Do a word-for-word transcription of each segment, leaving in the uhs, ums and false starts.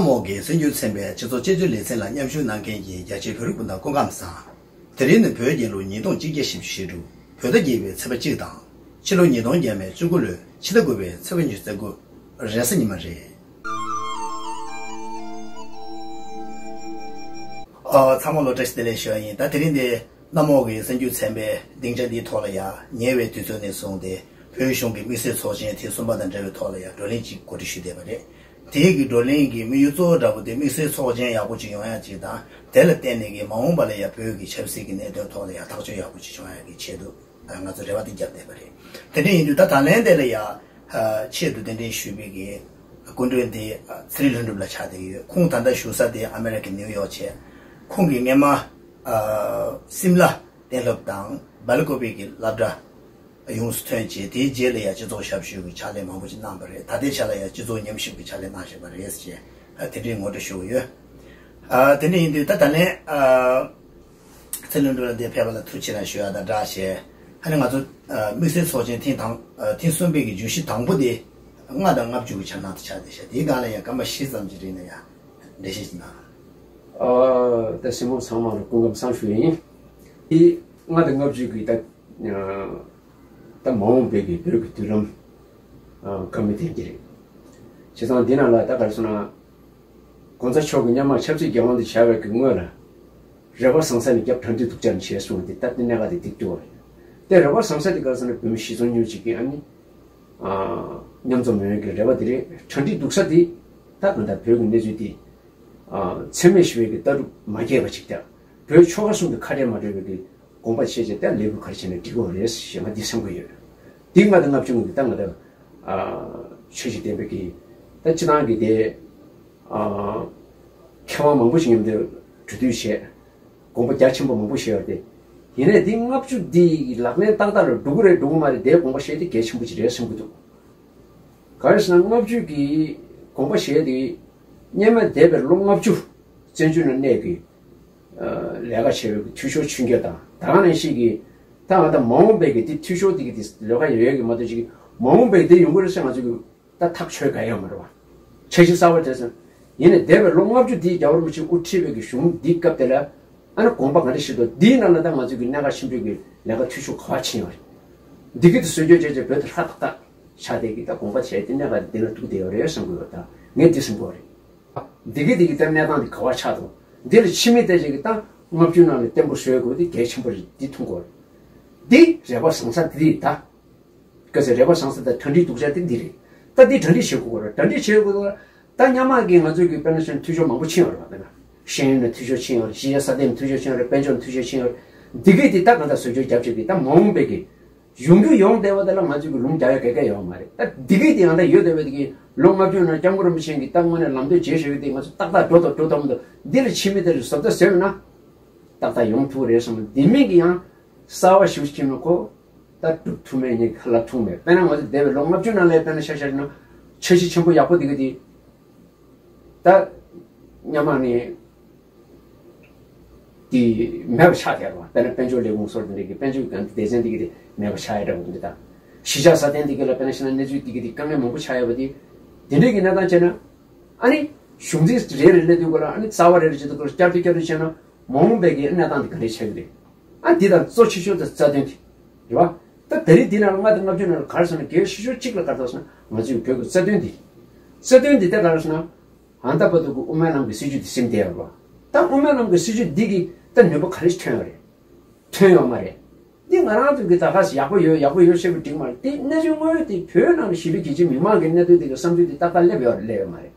མོག་གི་གསར་འགྱུར་ཚན་པའི་སྤྱི་ཚོགས་དཔྱད་བརྗོད་ལེ་ཚན་ལ་མཉམ་ཞུགས་གནང་མཁན་གྱི་རྒྱ་ཆེའི་བོད་རིགས་སྤུན་ཟླ་སྐུ་ཁམས་བཟང་། དེ་རིང་ནི་བོད་རྒྱལ་ལོ་ཉིས་སྟོང་གཅིག་བརྒྱ་བཞི་བཅུ་ཞེ་དྲུག་བོད་ཟླ་བརྒྱད་པའི་ཚེས་པ་གཅིག་དང་། ཕྱི་ལོ་ཉིས་སྟོང་བརྒྱ་མེད་བཅུ་དགུ་ལོའི་ཕྱི་ཟླ་དགུ་པའི་ཚེས་པ་ཉི་ཤུ་རྩ་དགུ་རེས་གཟའ་ཉི་མ་རེད། ཨ། ཚང་མ་ལ་བཀྲ་ཤིས་བདེ་ལེགས་ཞུ་བ་ཡིན། ད་དེ་རིང་འདི་གནམ་འོག་གི་གསར་འགྱུར་ཚན་པའི་སྡིངས་ཆ་འདིའི་ཐོག་ལ་ཡང་ཉེ་བའི་དུས་ཚོད་ནས་བཟུང་སྟེ་བོད་གཞུང་གི་དམིགས་བསལ་ཚོགས་ཆེན་ཐེངས་གསུམ་པ་དང་འབྲེལ་བའི་ཐོག་ལ་ཡང་བགྲོ་གླེང་ཅིག་གོ་སྒྲིག་ཞུས་བསྡད་པ་རེད། དེའི་གི་བགྲོ་གླེང་གི་དམིགས་ཡུལ་གཙོ་བོ་འདྲ་པོ་དེ་དམིགས་བསལ་ཚོགས་ཆེན་ཡག་པོ་ཅིག་ཡོང་ཡ་ཅིག་དང་། དེ་ལ་བརྟེན་ནས་གི་མ་འོངས་པ་ལ་ཡང་བོད་ཀྱི་ཆབ་སྲིད་ཀྱི་གནད་དོན་ཐོག་ལ་ཡང་ཐག་གཅོད་ཡག་པོ་ཅིག་བྱུང་ཡ་གི་ཆེད་དུ་ང་ཚོ་རེ་བ་དེ་བརྒྱབ་བསྡད་པ་རེད། དེ་འདྲ་ཡིན་དུས་ད་ད་ལན་དེ་ལ་ཡང་ཆེད་དུ་གདན་འདྲེན་ཞུས་པའི་གི་སྐུ་མགྲོན་དེ་ཚེ་རིང་ལྷུན་གྲུབ་ལགས་ཆགས་བསྡད་ཡོད། ཁོང་ད་ལྟ་བཞུགས་ས་དེ་ཨ་མེ་རི་ཀའི་ནིའུ་ཡོག་བྱས། ཁོང་གིས་སྔས་མ་སིམ་ལ་གཏན་སློབ་དང་སྦེལ་ཀོབ་པེ་གི་སློབ་གྲྭ་ཡོངས་སུ་ཐོན་རྗེས། དེའི་རྗེས་ལ་ཡང་སྤྱི་ཚོགས་ཞབས་ཞུ་གི་ཕྱག་ལས་མང་པོ་ཞིག་གནང་བ་རེད། ད་ལྟའི་ཆ་ལ་ཡང་སྤྱི་ཚོགས་ཉམས་ཞིབ་ཀྱི་ཕྱག་ལས་གནང་བཞིན་པ་རེད་ཅེས་དེ་འདྲའི་ངོ་སྤྲོད་ཞུ་གི་ཡོད། ཨ། དེ་འདྲ་ཡིན་དུས་ད་ད་ལན། ཨ། ཚེ་རིང་ལྷུན་གྲུབ་ལགས་འདིར་ཕེབས་པ་ལ་ཐུགས་རྗེ་ཆེ་གནང་ཞུ་ཡ་དང་སྦྲགས་བྱས། ཨ་ནི་ང་ཚོ་ཨ་དམིགས་བསལ་ཚོགས་ཆེན་ཐེངས་དང་ཨ་ཐེངས་གསུམ་པའི་གི་བརྗོད་གཞི་དང་པོ་དེ་ལྔ་དང་ལྔ་བཅུ་གི་འཆར་སྣང་དུ་ཆགས་བསྡད་ཤག་དེའི་སྒང་ལ་ཡང་སྐར་མ་བཞི་ཙམ་གྱི་རིང་ལ་ཡང་འགྲེལ་བཤད་ཅིག་གནང་། ཨ། ད་གཟིགས་མོ་ཚང་མ་ལ་སྐུ་ཁམས་བཟང་ཞུ་ཡིན། དེ་ལྔ་དང་ལྔ་བཅུ་གི་ད་ཨ་ད་མ་འོངས་པའི་གི་བོད་ཀྱི་མདུན་ལམ་ཨ་བཀའ་མོལ་དེ་འདི་རེད། བྱས་ཙང་འདི་ནང་ལ་ད་ག་རེ་ཟེར་ན། གོང་ས་མཆོག་གིས་སྔོན་མ་ཆབ་སྲིད་འགན་དབང་དུ་བཞག་པའི་གི་སྔོན་ལ། རེ་བ་བཟང་ས་ནས་རྒྱབ་གྲ་སྒྲིག་སྡུག་ཅག་ནས་བྱས་སོང་སྟེ། ད་ལྟའི་གནད་འགག་དེ་འདི་འདུག་བ་རེད། དེ་རེ་བ་བཟང་ས་དེ་ག་རེ་ཟེར་ན་བོད་མི་གཞིས་ཚོགས་ཉུང་ཅིག་གིས་ཨ་ནི་ཨ་མཉམ་འཛོམས་ཡོང་ཡག་གི་རེ་བ་དེ་རེད། གྲ་སྒྲིག་སྡུག་ས་དེ་ད་གང་ལྟར་བོད་ཀྱི་གནས་ཚུལ་དེ་ཨ་འཚེ་མེད་ཞི་བའི་གི་ལྟ་གྲུབ་མ་རྒྱས་པ་ཅིག་དང་། བོད་ཆོལ་ཁ་གསུམ་གྱི་ཁ་བྲལ་མ་འགྲོ་བའི་གི་དགོངས་པ་བཞེས་བྱས། ད་ལས་འགུལ་ག་རེ་བྱས་ན་འགྲིག་གི་རེད་ཞེས་ང་འདི་བསམ་གྱི་ཡོད། འདི་ལྔ་དང་ལྔ་བཅུ་ང་གི་ད་ང་ད་ཨ་ཆོས་བཞིན་ལྡན་པའི་གི་ད་སྤྱི་བཏང་གི་དེ་ཨ་མཁས་དབང་མང་པོ་ཞིག་མཉམ་དུ་གྲོས་བསྡུར་བྱས། དགོངས་པ་རྒྱ་ཆེན་པོ་མང་པོ་བཞེས་པ་རེད། ཡིན་ནའི་འདི་ལྔ་བཅུ་འདི་ལག་ལེན་ཏག་ཏག་ལ་འགྲོ་གི་རེད་འགྲོ་གི་མ་རེད། དེའི་དགོངས་པ་བཞེས་དེ་གལ་ཆེན་པོ་ཅིག་རེད་བསམ་གྱི་འདུག་ག་རེ་ཟེར་ན་ལྔ་བཅུ་གི་དགོངས་པ་བཞེས་དེ་སྔོན་མ་འདས་པའི་ལོ་ལྔ་བཅུ་བཙན་བྱོལ་ནང་གནས་ཀྱི་ལས་ཀ་བྱས་པའི་འཐུས་ཤོར་ཆུང་རྒྱུ་དང་། ད་ག་ནང་བཞིན་གྱི་ད་ང་ད་མ་འོངས་པའི་གི་དེ་འཐུས་ཤོར་དེ་གི་དེ་ལས་ཀ་ཡོད་ཡོད་ཀྱི་མ་གཏོགས་ཅིག་མ་འོངས་པའི་དེ་ཡོང་གི་རེད་ཟེར་ང་ཚོ་གི་ད་ཐག་ཆོད་ག་ཡོད་མ་རེད་བ། འཆར་གཞི་གསར་པ་དེ་ཚོ་ཡིན་ནའི་འདས་པའི་ལོ་ལྔ་བཅུ་འདིའི་རྒྱལ་བ་རིན་པོ་ཆེས་དབུ་ཁྲིད་པའི་གི་གཞུང་འདིའི་སྐབས་དེ་ལ་ཨ་ནི་དགོངས་པ་ག་འདྲ་བཞེས་འདུག་འདིའི་ནང་ལ་ད་ང་ཚོ་གི་གནད་འགག་ཆེན་པོའི་གི་ལས་ཀ་འཐུས་ཤོར་ག་བ་ཕྱིན་ཡོད་རེད། འདི་གི་དེ་བཟོ་བཅོས་བྱས་བྱས་བོད་དེ་ཧྲ་ཏག་ཏག་ཆགས་བསྡད་ཀྱི་ད་དགོངས་པ་བྱས་ཏེ་གནད་འགག་དེ་འདི་ལ་ཐུག་བསྡད་ཡོད་རེད་བསམ་གི་ཡོད། ད་ངས་འདི་བསམ་གི་ཡོད་རེད། འདི་གི་འདི་གི་ད་གནས་སྟངས་འདི་ག་བ་ཆགས་འདུག་འདི་ལ་ཕྱི་མིག་བལྟས་བྱས་ཀྱི་ད་ལྔ་བཅུ་ནང་ལ་བརྟན་པོ་བཟོ་དགོས་འདི་གལ་ཆེན་པོ་རེད། འདི་མཐོང་དགོས་རེད། འདི་རེ་བ་བཟང་ས་འདི་རེད་ད། སྐད་ཆ་རེ་བ་བཟང་ས་དང་གྲ་སྒྲིག་སྡུག་ས་དེ་འདི་རེད། ད་འདི་གྲ་སྒྲིག་བྱེད་དགོས་རེད། གྲ་སྒྲིག་བྱེད་དགོས་རེད། ད་སྔོན་མ་གི་ང་ཚོ་གི་དཔེར་ན་ཆ་ནས་འཐུས་ཤོར་མང་པོ་ཕྱིན་ཡོད་རེད་བ། དཔེར་ན་ཤེས་ཡོན་ནས་འཐུས་ཤོར་ཕྱིན་ཡོད་རེད། གཞིས་ཆགས་སྲ་བརྟན་ནས་འཐུས་ཤོར་ཕྱིན་ཡོད་རེད། དཔལ་འབྱོར་ནས་འཐུས་ཤོར་ཕྱིན་ཡོད་རེད། འདི་གས་དེ་ད་གང་ལྟར་བཟོ་བཅོས་བརྒྱབ་བྱས་ཀྱི་ད་མ་འོངས་པའི་གི་ཡོང་རྒྱུ་ཡོང་བསྡད་པ་དེ་ལ་ང་ཚོ་གི་ལུང་རྒྱག་ཡ་ག་ག་ཡོད་མ་རེད། ད་འདི་གས་དེ་ཡང་ད་ཡོད་བསྡད་པ་དེ་གི་ལོ་ལྔ་བཅུ་ནང་སྐྱབས་མགོན་རིན་པོ་ཆེ་གིས་ད་དངོས་གནས་ལམ་སྟོན་བྱས་བཞག་གི་དེ་ང་ཚོ་ཏག་ཏག་འགྲོ་ཐུབ་འགྲོ་ཐུབ་མི་འདུག་འདི་ལ་ཕྱི་མིག་དེ་ལ་གཟབ་གཟབ་བཟོས་ན་ཏག་ཏག་ཡོང་ཐུབ་རེད་བསམ། འདི་མིན་གི་ཡང་གསར་བ་ཞིག་ཁྱིམ་ལ་ཁོ་ད་སྒྲུབ་ཐུབ་མེད་ཉིད་ལབ་ཐུབ་མེད། དཔེར་ན་ང་ཚོ་འདས་པའི་ལོ་ལྔ་བཅུ་ནང་ལ་དཔེར་ན་ཤ་ཤ་ན་འཆར་གཞི་ཆེན་པོ་ཡག་པོ་འདི་ག་དེ་ད་སྔོན་མ་ནས་དེ་མེད་པ་ཆགས་བསྡད་རེད་བ། དཔེར་ན་དཔལ་འབྱོར་ལས་ཁུངས་སོགས་དེ་འདྲ་གི་དཔལ་འབྱོར་གྱི་སྡེ་ཚན་འདི་ག་དེ་མེད་པ་ཆགས་ཡ་འདྲ་བོ་འདི་དང་། གཞིས་ཆགས་སྲ་བརྟན་འདི་ག་ལ་དཔེར་ན་བཤད་ན་གནས་ཚུལ་འདི་ག་དེ་དཀའ་ངལ་མང་པོ་ཆགས་ཡོད་པ་དེ། དེ་འདྲའི་གི་གནས་སྟངས་བྱས་ན་ཨ་ནི་གཞུང་འཛིན་རེ་རེ་སླེབས་དུས་སྐོར་ལ་ཨ་ནི་རྩ་བ་རེ་རེ་བྱེད་དུས་སྐོར་བསྐྱར་དུ་བསྐྱར་དུ་བྱས་ན་མ་འོངས་པའི་གི་གནས་སྟངས་འདི་ག་རེ་ཆགས་ཀྱི་རེད། ཨ་འདི་དང་གཙོ་ཆེ་ཤོས་དང་རྩ་དོན་དེ་རེད་བ། ད་ད་རེས་འདི་ནང་ལ་ལྔ་དང་ལྔ་བཅུ་ནང་ལ་ག་རེ་ཟེར་ན་གལ་ཆེ་ཤོས་གཅིག་ལ་ག་རེ་ཟེར་ན་ང་ཚོའི་བོད་ཀྱི་རྩ་དོན་འདི། རྩ་དོན་འདི་ད་ག་རེ་ཟེར་ན་ཨ་ད་བར་དུ་གི་དབུ་མའི་ལམ་གྱི་སྲིད་བྱུས་འདི་ཟིན་བསྡད་ཡོད་རེད་བ། ད་དབུ་མའི་ལམ་གྱི་སྲིད་བྱུས་འདི་གིས་ད་ནུས་པ་ག་རེ་ཞིག་ཐོན་ཡོད་རེད། ཐོན་ཡོད་མ་རེད། འདི་ང་རང་ཚོ་གི་ད་ག་ཡག་པོ་ཡོད་ཡག་པོ་ཡོད་བཤད་པ་འགྲིག་མ་རེད། འདི་གནས་ཚུལ་དངོས་ཡོད་འདི་བོད་ནང་གི་གཞིས་ལུས་རྒྱ་ཆེའི་མི་མང་གི་གནད་དོན་འདི་གི་བསམ་ཚུལ་འདི་ཏག་ཏག་སླེབས་ཡོད་རེད་སླེབས་ཡོད་མ་རེད།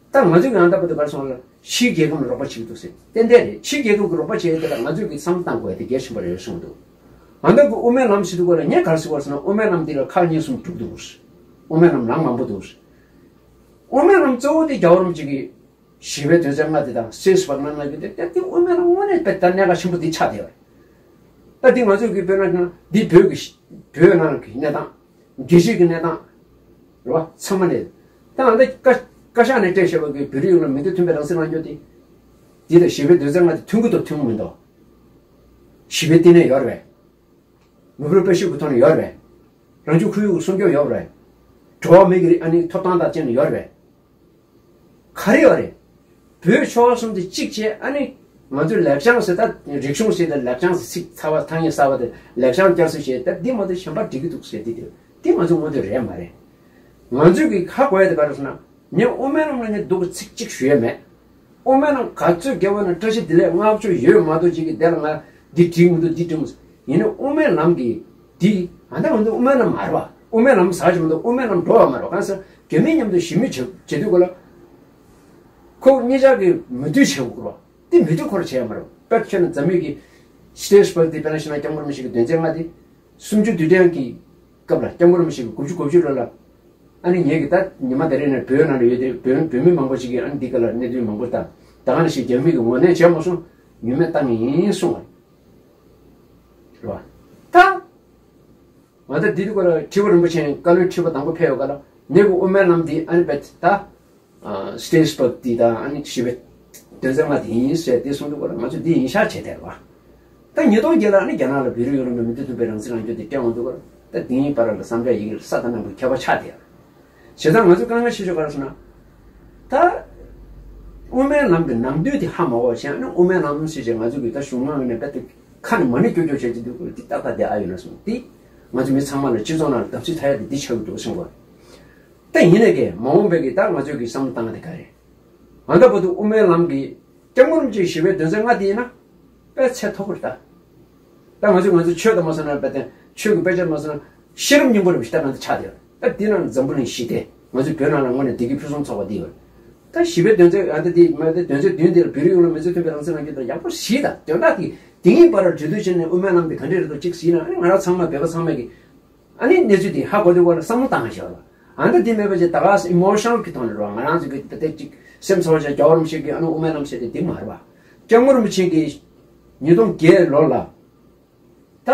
ད་ང་ཚོས་ཡང་དག་པར་དུ་ག་རེ་སོང་ལ་ཕྱིའི་རྒྱལ་ཁབ་ལ་རོགས་པ་བྱེད་ཀྱི་འདུག་ཟེར་ཏན་ཏན་རེད། ཕྱིའི་རྒྱལ་ཁབ་ཀྱི་རོགས་པ་བྱེད་ཡས་དེ་ལ་ང་ཚོས་ཀྱི་བསམ་བློ་བཏང་དགོས་ཡ་དེ་གལ་ཆེན་པོ་རེད་གསུངས་འདུག་ང་ཚོ་གི་དབུ་མའི་ལམ་ཟེར་དུས་སྐོར་ལ་ངས་ག་རེ་ཟེར་དགོས་ཟེར་ན་དབུ་མའི་ལམ་འདི་ལ་ཁག་གཉིས་གསུམ་གྲུབ་འདུག་དབུ་མའི་ལམ་ནང་མང་པོ་འདུག་དབུ་མའི་ལམ་གཙོ་བོ་དེ་རྒྱལ་བ་རིན་པོ་ཆེ་གི་ཞི་བའི་འདོད་སེམས་ལྔ་དེ་དང་སེལ་སྦར་ན་ལྔ་བརྒྱུད་དེ་དེ་དབུ་མའི་ལམ་དངོས་གནས་དཔེ་ད་གནད་འགག་ཆེན་པོ་འདི་ཆགས་བསྡད་པ་རེད། ད་འདི་ང་ཚོས་ཀྱི་དཔེར་ན་འདི་བོད་ཀྱི་བོད་ནང་གི་གནས་སྟངས། རྒྱལ་སྤྱིའི་གི་གནས་སྟངས་རེད་བ། ཚང་མ་ནས་ད་ང་ད་བཀའ་བཀའ་ཤག་ནས་སྤྲད་བཞག་པ་གི་བོད་རིགས་ཡོངས་ལ་མིང་དོན་མཐུན་པའི་རང་སྲིད་གནང་རྒྱུ་དེ། འདི་དང་ཞི་བའི་འདོད་སེམས་ལྔ་དེ་མཐུན་གི་འདུག་མཐུན་གི་མི་འདུག་ཞི་བའི་བསྟི་གནས་ཡོད་རེད་པས། མི་བུ་དཔེ་ཤུགས་ཀྱི་ཐོག་ནས་ཡོད་རེད་པས། རང་བྱུང་ཁོར་ཡུག་གི་སྲུང་སྐྱོབ་ཡོད་རེད་པས། འགྲོ་བ་མི་གི་རིགས་ཨ་ནི་ཐོབ་ཐང་དང་བཅས་ནས་ཡོད་རེད་པས། ག་རེ་ཡོད་རེད། བོད་ཆོལ་ཁ་གསུམ་དེ་གཅིག་བྱས། ཨ་ནི་ང་ཚོས་ལེགས་བྱང་ཟེར། ད་རིག་གཞུང་ཟེར་ཏེ་ལེགས་བྱང་ཟེར། ཚིག་ཚ་བ་ཐ་སྙད་གསར་བ་དེ་ལེགས་བྱང་བསྐྱར་གསོ་བྱས། ད་འདི་མ་གཏོགས་གཞན་པ་འགྲིག་གི་འདུག་ཟེར། འདི་དེ་འདི་ང་ཚོ་མངོན་འདོད་རེད་མ་རེད། ང་ཚོས་ཀྱི་ཧ་གོ་ཡ་དེ་ག་རེ་ཟེར་ན། ངས་དབུ་མའི་ལམ་ལ་ངས་སྡུག་གི་ཚིག་གཅིག་ཞུ་ཡ་མེད། དབུ་མའི་ལམ་ག་ཚོད་རྒྱལ་བ་ན་བཀྲ་ཤིས་བདེ་ལེགས་བསྔགས་བརྗོད་ཡོད་མ་གཏོགས་ཅིག་གི་དེ་ལ་ང་འདི་འགྲིག་མི་འདུག་འདི་འགྲིག་མི་འདུག་ཡིན་ནའི་དབུ་མའི་ལམ་གྱི་འདི་ཨ་ད་ང་ཚོ་དབུ་མའི་ལམ་མ་རེད་པ། དབུ་མའི་ལམ་ཟེར་གྱི་མི་འདུག་དབུ་མའི་ལམ་འགྲོ་བ་མ་རེད་པ། གང་ཟེར་རྒྱ་མི་མཉམ་དུ་ཞི་མོལ་བྱེད་བྱེད་དུས་ག་ལ། ཁོ་གཉིས་ཆར་གྱི་མོས་མཐུན་བྱེད་དགོས་རེད་པ། དེ་མོས་མཐུན་ཁོ་རང་བྱས་ཡ་མ་རེད་པ། དཔེར་མཚོན་ན་འཛམ་གླིང་གི་སི་ཊེ་ཇི་པར་དེ་དཔེར་ན་བཞག་ན་སྐྱབས་མགོན་རིན་པོ་ཆེ་གི་དོན་ཚན་ལྔ་དེ་གསུམ་བཅུ་དུས་དྲན་གྱི་སྐབས་ལ། སྐྱབས་མགོན་རིན་པོ་ཆེ་གི་དགུ་བཅུ་གོ་བཅུ་ལོ་ལ། ཨ་ནི་ངེད་ཀྱིས་ད་ཉི་མ་དེ་རིང་ནས་བོད་ནང་ལ་ཡོད་དེ་བོད་བོད་མི་མང་པོ་ཞིག་གིས་ཨ་ནི་འདི་ག་ལ་གནད་དོན་མང་པོ་ད་ད་ག་ནང་བཞིན་རྒྱ་མི་གིས་ངོས་ལེན་བྱས་མ་སོང་། ཡུན་མེད་བཏང་ཡིན་གསུངས་པ་རེད་པ། ད་ང་ད་འདི་དུས་ག་ལ་ཁྲི་པ་རིན་པོ་ཆེ་བཀའ་བློན་ཁྲི་པ་དང་པོ་ཕེབས་ཡོད་ག་ལ། ངེད་ཀྱི་དབུ་མའི་ལམ་འདི་ཨ་ནི་བེད་ད། སི་ཊེ་ཇི་པར་འདི་དང་ཨ་ནི་ཞི་བའི་དོན་ཚན་ལྔ་དེ་ཡིན་ཟེར་དེ་གསུངས་དུས་ག་ལ། ང་ཚོས་འདི་ཡིན་ཤག་བྱས་བསྡད་རེད་པ། ད་ཉིས་སྟོང་བརྒྱད་ལ་ཨ་ནི་རྒྱ་ནག་ལ་བོད་རིགས་ཡོངས་ལ་མོས་མཐུན་ཐོན་པའི་རང་བཙན་རང་སྐྱོང་དེ་སྤྲད་འོང་དུས་ག་ལ། ད་འདི་གཉིས་བར་ལ་བསམ་འཆར་ཡི་གེ་ལ་ས་དང་གནམ་གྱི་ཁྱད་པར་ཆགས་བསྡད་ཡོད་རེད། བྱས་ཙང་ང་ཚོས་དཀའ་ངལ་ཆེ་ཤོས་ག་རེ་ཟེར་ན། ད་དབུ་མའི་ལམ་གྱི་ནང་དོན་དེ་ཧ་མ་གོ་བ་བྱས། ཨ་ནི་དབུ་མའི་ལམ་ཟེར་བྱས་ང་ཚོ་གིས་ད་གཞུང་མང་གི་ནས་རྦད་དེ་ཁ་ནས་མ་ཎི་སྐྱོར་སྐྱོར་བྱས་ཀྱི་འདུག་འདི་ཏག་ཏག་དེ་ཨ་ཡོད་ན་གསུངས། འདི་ང་ཚོ་མི་ཚང་མ་ལ་སྤྱི་ཚོགས་ནང་ལ་བརྡབ་གསིག་ཐེབས་ཡ་དེ་འདི་ཆགས་ཀྱི་འདུག་གསུངས་པ་རེད། ད་ཡིན་ནའི་གི་མ་འོངས་པའི་གི་ད་ང་ཚོས་གི་བསམ་བློ་བཏང་ཡ་དེ་ག་རེད། ཨ་ད་བར་དུ་དབུ་མའི་ལམ་གྱི་སྐྱབས་མགོན་རིན་པོ་ཆེའི་ཞི་བའི་དོན་ཚན་ལྔ་དེ་ཡིན་ན་དཔེ་ཚད་མཐོ་པོ་རེད་ད། ད་ང་ཚོས་ང་ཚོའི་ཆོས་དང་མ་སོང་ན་དཔེ་དེ་ཆོས་ཀྱི་དཔེ་ཆ་མ་སོང་ན་ཤེས་རབ་སྙིང་པོ་རེད་པ། ཞེ་དྲག་ང་ཚོ་ཆགས་བསྡད་ཡོད་རེད། ད་འདི་ནང་འཛམ་བུ་གླིང་ཞི་བདེ། ང་ཚོའི་བོད་ནང་ལ་དངོས་གནས་བདེ་སྐྱིད་ཕུན་སུམ་ཚོགས་པ་འདི་ཡོད་རེད། ད་ཞི་བའི་དོན་ཚན་ཨ་ད་འདི་མ་ད་དོན་ཚན་བདུན་འདི་ལ་བོད་རིགས་ཡོངས་ལ་མི་ཚེ་མཐུན་པའི་རང་བཙན་རང་སྐྱོང་དང་ཡག་པོ་ཞིག་དང་། དོན་དག་དེ་དེ་གཉིས་བར་ལ་འབྲེལ་མཐུད་བྱས་ནས་དབུ་མའི་ལམ་དེ་ག་འདྲས་རེད་འདུག་ཅིག་གཟིགས་ན། ཨ་ནི་ང་རང་ཚང་མ་བོད་པ་ཚང་མས་ཀྱི་ཨ་ནི་གནས་ཚུལ་དེ་ཧ་གོ་དུས་སྐོར་ལ་བསམ་བློ་བཏང་བཞག་ལ། ཨ་ནི་དེ་མེད་པ་ཅིག་ད་ག་ཨི་མོ་ཤ་ནལ་གྱི་ཐོག་ནས་རོ། ང་རང་ཚོ་གི་ད་ལྟ་ཅིག་སེམས་ཚོར་བ་ཅིག་རྒྱལ་བ་རིན་པོ་ཆེ་གི་ཨ་ནི་དབུ་མའི་ལམ་ཟེར་དེ་འདི་མ་རེད་པ། སྐྱབས་མགོན་རིན་པོ་ཆེ་གིས་ཉིས་སྟོང་བརྒྱད་ལོ་ལ་ད་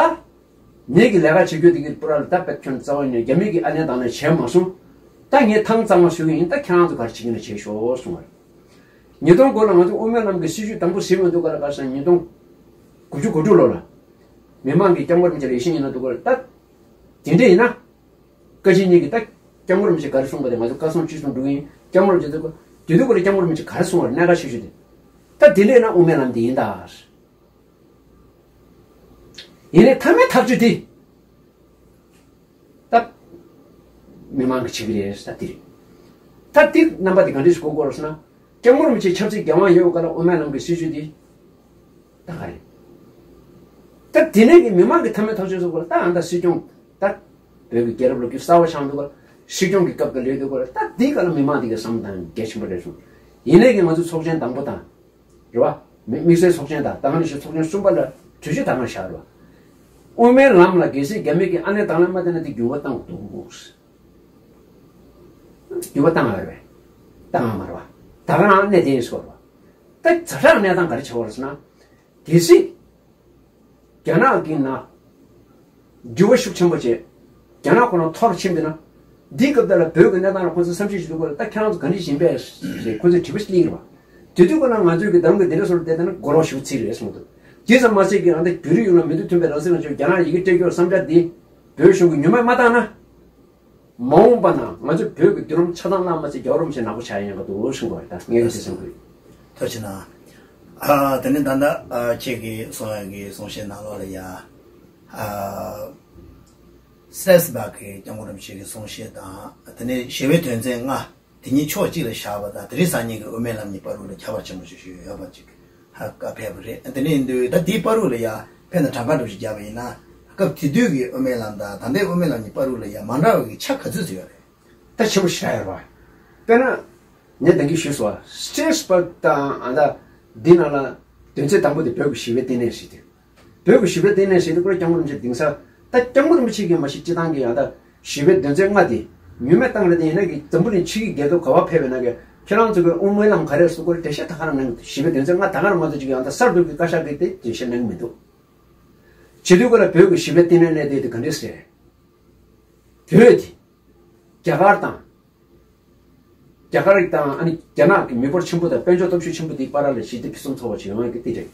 ངེད་ཀྱི་ལས་ཀ་བྱེད་རྒྱུ་དེ་གི་པུ་ར་ལ་ད་བེད་ཁྱོན་རྩ་བ་ནས་རྒྱ་མི་གི་ཨ་ནེ་དང་ནས་བྱས་མ་སོང་། ད་ངས་ཐང་གཙང་མ་ཞུ་གི་ཡིན། ད་ཁྱེད་རང་ཚོ་ག་རེ་བྱེད་ཀྱི་ན་བྱེད་ཤོག་གསུངས་པ་རེད། ཉིས་སྟོང་དགུ་ལ་ང་ཚོ་དབུ་མའི་ལམ་གྱི་སྲིད་བྱུས་དང་པོ་གཟིགས་མི་འདུག་ག་ལ། ག་རེ་ཟེར་ན་ཉིས་སྟོང་དགུ་བཅུ་གོ་དྲུག་ལོ་ལ་མི་མང་གིས་སྐྱབས་མགོན་རིན་པོ་ཆེ་ལ་ཡིད་ཆེས་ཡིན་ན་འདུག་ག་ལ། ད་དེ་འདྲ་ཡིན་ན། བཀའ་སྤྱི་གཉིས་ཀྱིས་ད་སྐྱབས་མགོན་རིན་པོ་ཆེ་ག་རེ་གསུངས་པ་དེ་ང་ཚོ་བཀའ་གསུང་ཅི་གསུང་སྒྲུབ་ཀྱི་ཡིན། སྐྱབས་མགོན་རིན་པོ་ཆེ་ཚོ་དེ་དུས་ཁོ་ལ་སྐྱབས་མགོན་རིན་པོ་ཆེ་ག་རེ་གསུངས་པ་རེད། གནད་འགག་ཆེ་ཤོས་དེ། ད་དེ་འདྲས་ན་དབུ་མའི་ལམ་འདི་ཡིན་ད། ཡིན་ནའི་མཐའ་མའི་ཐག་གཅོད་དེ་ད་མི་མང་གིས་བྱེད་ཀྱི་རེད་ཟེར་དེ་རེད། ད་དེ་རྣམ་པ་དེ་ག་འདྲས་ཞིག་གོ་དགོས་རེད་ཟེར་ན། སྐྱབས་མགོན་རིན་པོ་ཆེ་ཆབ་སྲིད་འགན་དབང་ཡོད་ག་ལ་དབུ་མའི་ལམ་གྱི་སྲིད་བྱུས་འདི་ད་ག་རེད། ད་དེ་ནས་ཀྱི་མི་མང་གི་མཐའ་མའི་ཐག་གཅོད་སོགས་ལ་ད་ཨ་ད་སྲིད་སྐྱོང་ད་བོད་ཀྱི་རྒྱལ་རབས་ལོ་རྒྱུས་གསར་བ་ཆགས་འདུག་ག། སྲིད་སྐྱོང་གི་སྐབས་ཀྱི་ལས་འདུག་ག། ད་འདི་ག་ལ་མི་མང་འདི་གའི་བསམ་བློ་གཏོང་གལ་ཆེན་པོ་རེད་གསུངས། ཡིན་ནའི་ཀྱི་ང་ཚོ་ཚོགས་ཆེན་དང་པོ་དང་། རེད་བ། མི་དམིགས་བསལ་ཚོགས་ཆེན་དང་ད་ག་ནང་བཞིན་ཚོགས་ཆེན་གསུམ་པ་ལ་གྲོས་ཆོད་ད་ག་བཞག་རེད་བ། དབུ་མའི་ལམ་ལ་གལ་སྲིད་རྒྱ་མི་གི་ཨ་ནེ་དང་ལ་མ་བསྟེན་ན་དེ་འགྱུར་བ་བཏང་དགོས་འདུག། འགྱུར་བ་བཏང་ཡ་རེད་པས། བཏང་ཡ་མ་རེད་བ། ད་ག་རང་གནས་དེ་ཡིན་སོ་རེད་བ། ད་ཛ་དྲག་གནས་སྟངས་ག་རེ་ཆགས་པ་རེད་ཟེར་ན། གལ་སྲིད་རྒྱ་ནག་གི་ནང་འགྱུར་བ་ཤུགས་ཆེན་པོ་བྱས། རྒྱ་ནག་ཁོ་ན་འཐོར་ཕྱིན་པ་ཡིན་ན། འདིའི་སྐབས་དེ་ལ་བོད་ཀྱི་གནས་སྟངས་ལ་ཁོང་ཚོས་བསམ་ཤེས་བྱེད་དགོས་རེད། ད་ཁྱེད་རང་ཚོ་ག་འདྲ་ཞིག་ཡིན་པས་ཞེས་ཁོང་ཚོས་དྲི་བ་ཞིག་སླེབས་ཀྱི་རེད་བ། དེ་དུས་ཁོ་ན་ང་ཚོས་ཀྱི་འདམ་གྱི་འདི་འདྲ་སོར་བལྟས་ན་མགོ་ལོག་ཞུ་ཚིག་རེད་གསུངས་འདུག། དེ་ཙམ་མ་ཟད་ཀྱི་ཨ་ད་བོད་རིགས་ཡོངས་ལ་མི་ཐུབ་མཐུན་པའི་རང་བཙན་རང་སྐྱོང་རྒྱ་ནག་ཡི་གེ་སྤྲད་རྒྱུར་བསམ་འཆར་འདི་བོད་གཞུང་གིས་ཉུང་མེད་མ་བཏང་ན། མ་འོངས་པ་ན་ང་ཚོ་བོད་ཀྱི་མདུན་ལམ་ཆ་ཚང་བླངས་མ་ཚད་རྒྱལ་བ་རིན་པོ་ཆེ་ནག་པོ་ཆགས་ཡ་ཡིན་པ་འདུག་གསུངས་པ་རེད། ད་ངས་ཀྱི་ཟེར་སེམས་ཁུར། ཐུགས་རྗེ་གནང་། ཨ་དེ་ནས་ད་ལྟ་ཨ་ཁྱེད་ཀྱིས་གསུང་ཡག་གི་གསུང་བཤད་ནང་ལོགས་ལ་ཡ། ཨ་སི་ཊེ་ཇི་པར་གྱི་སྐྱབས་མགོན་རིན་པོ་ཆེ་གི་གསུང་བཤད་དང་། དེ་ནས་ཞི་བའི་དོན་ཚན་ལྔ་དེ་གཉིས་ཕྱོགས་གཅིག་ལ་བཞག་པ་དང་། དེ་རིང་སང་ཉིན་གྱི་དབུ་མའི་ལམ་གཉིས་བར་དུ་ལ་ཁྱད་པར་ཆེན་པོ་ཞིག་ཞིག་ཡོད་པ་ཅིག་ཧ་ག་ཕེབས་པ་རེད། དེ་ནས་ཡིན་དུས་ད་དེའི་བར་དུ་ལ་ཡ་ཕན་དང་གྲངས་ཀ་འདྲ་ཞིག་བརྒྱབ་པ་ཡིན་ན། སྐབས་དེ་དུས་ཀྱི་དབུ་མའི་ལམ་དང་ད་ལྟའི་དབུ་མའི་ལམ་གཉིས་བར་དུ་ལ་ཡ་མ་འདྲ་བའི་ཆ་ག་ཚོད་ཅིག་ཡོད་རེད། ད་ཆེན་པོ་ཞེ་དྲག་ཡོད་རེད་བ། དཔེར་ན། ངས་ད་གིན་ཞུས་སོང་བ། སི་ཊེ་ཇི་པར་དང་ཨ་ད་འདི་ནང་ལ་དོན་ཚན་དང་པོ་དེ་བོད་ཀྱི་ཞི་བའི་བསྟི་གནས་ཟེར་དེ། བོད་ཀྱི་ཞི་བའི་བསྟི་གནས་ཟེར་དེ་ཁོ་རང་སྐྱབས་མགོན་རིན་པོ་ཆེ་དེང་སང་ད་སྐྱབས་མགོན་རིན་པོ་ཆེ་གིས་མ་གཞི་སྤྱི་བཏང་གི་ཨ་ད་ཞི་བའི་དོན་ཚན་ལྔ་དེ་ཉུང་མེད་བཏང་རེད། དེ་ཡིན་ན་གི་འཛམ་བུ་གླིང་ཕྱི་གི་རྒྱལ་ཁབ་ག་བ་ཕེབས་པ་ཡིན་ན་གི་ཁྱེད་རང་ཚོ་གི་དབུ་མའི་ལམ་ག་རེ་ཟེར་ཁོ་རང་འགྲེལ་བཤད་ད་ག་རང་གནང་གི་འདུག། ཞི་བའི་དོན་ཚན་ལྔ་ད་ག་རང་མ་གཏོགས་ཅིག་གི་ཨ་ད་གསར་དུ་གི་བཀའ་ཤག་གིས་དེ་འགྲེལ་བཤད་གནང་གི་མི་འདུག། བྱེད་དུས་ཁོ་ལ་བོད་ཀྱི་ཞི་བའི་བསྟི་གནས་གནས་དེ་དེ་ག་འདྲས་ཟེར། བོད་དེ་རྒྱ་གར་དང་། རྒྱ་གར་དང་ཨ་ནི་རྒྱ་ནག་གི་མི་འབོར་ཆེན་པོ་དང་དཔལ་འབྱོར་སྟོབས་ཤུགས་ཆེན་པོ་དེའི་བར་ལ་ཞི་བདེ་ཕུན་སུམ་ཚོགས་པ་ཞིག་ཡོང་ཡག་གི་དེ་རེད།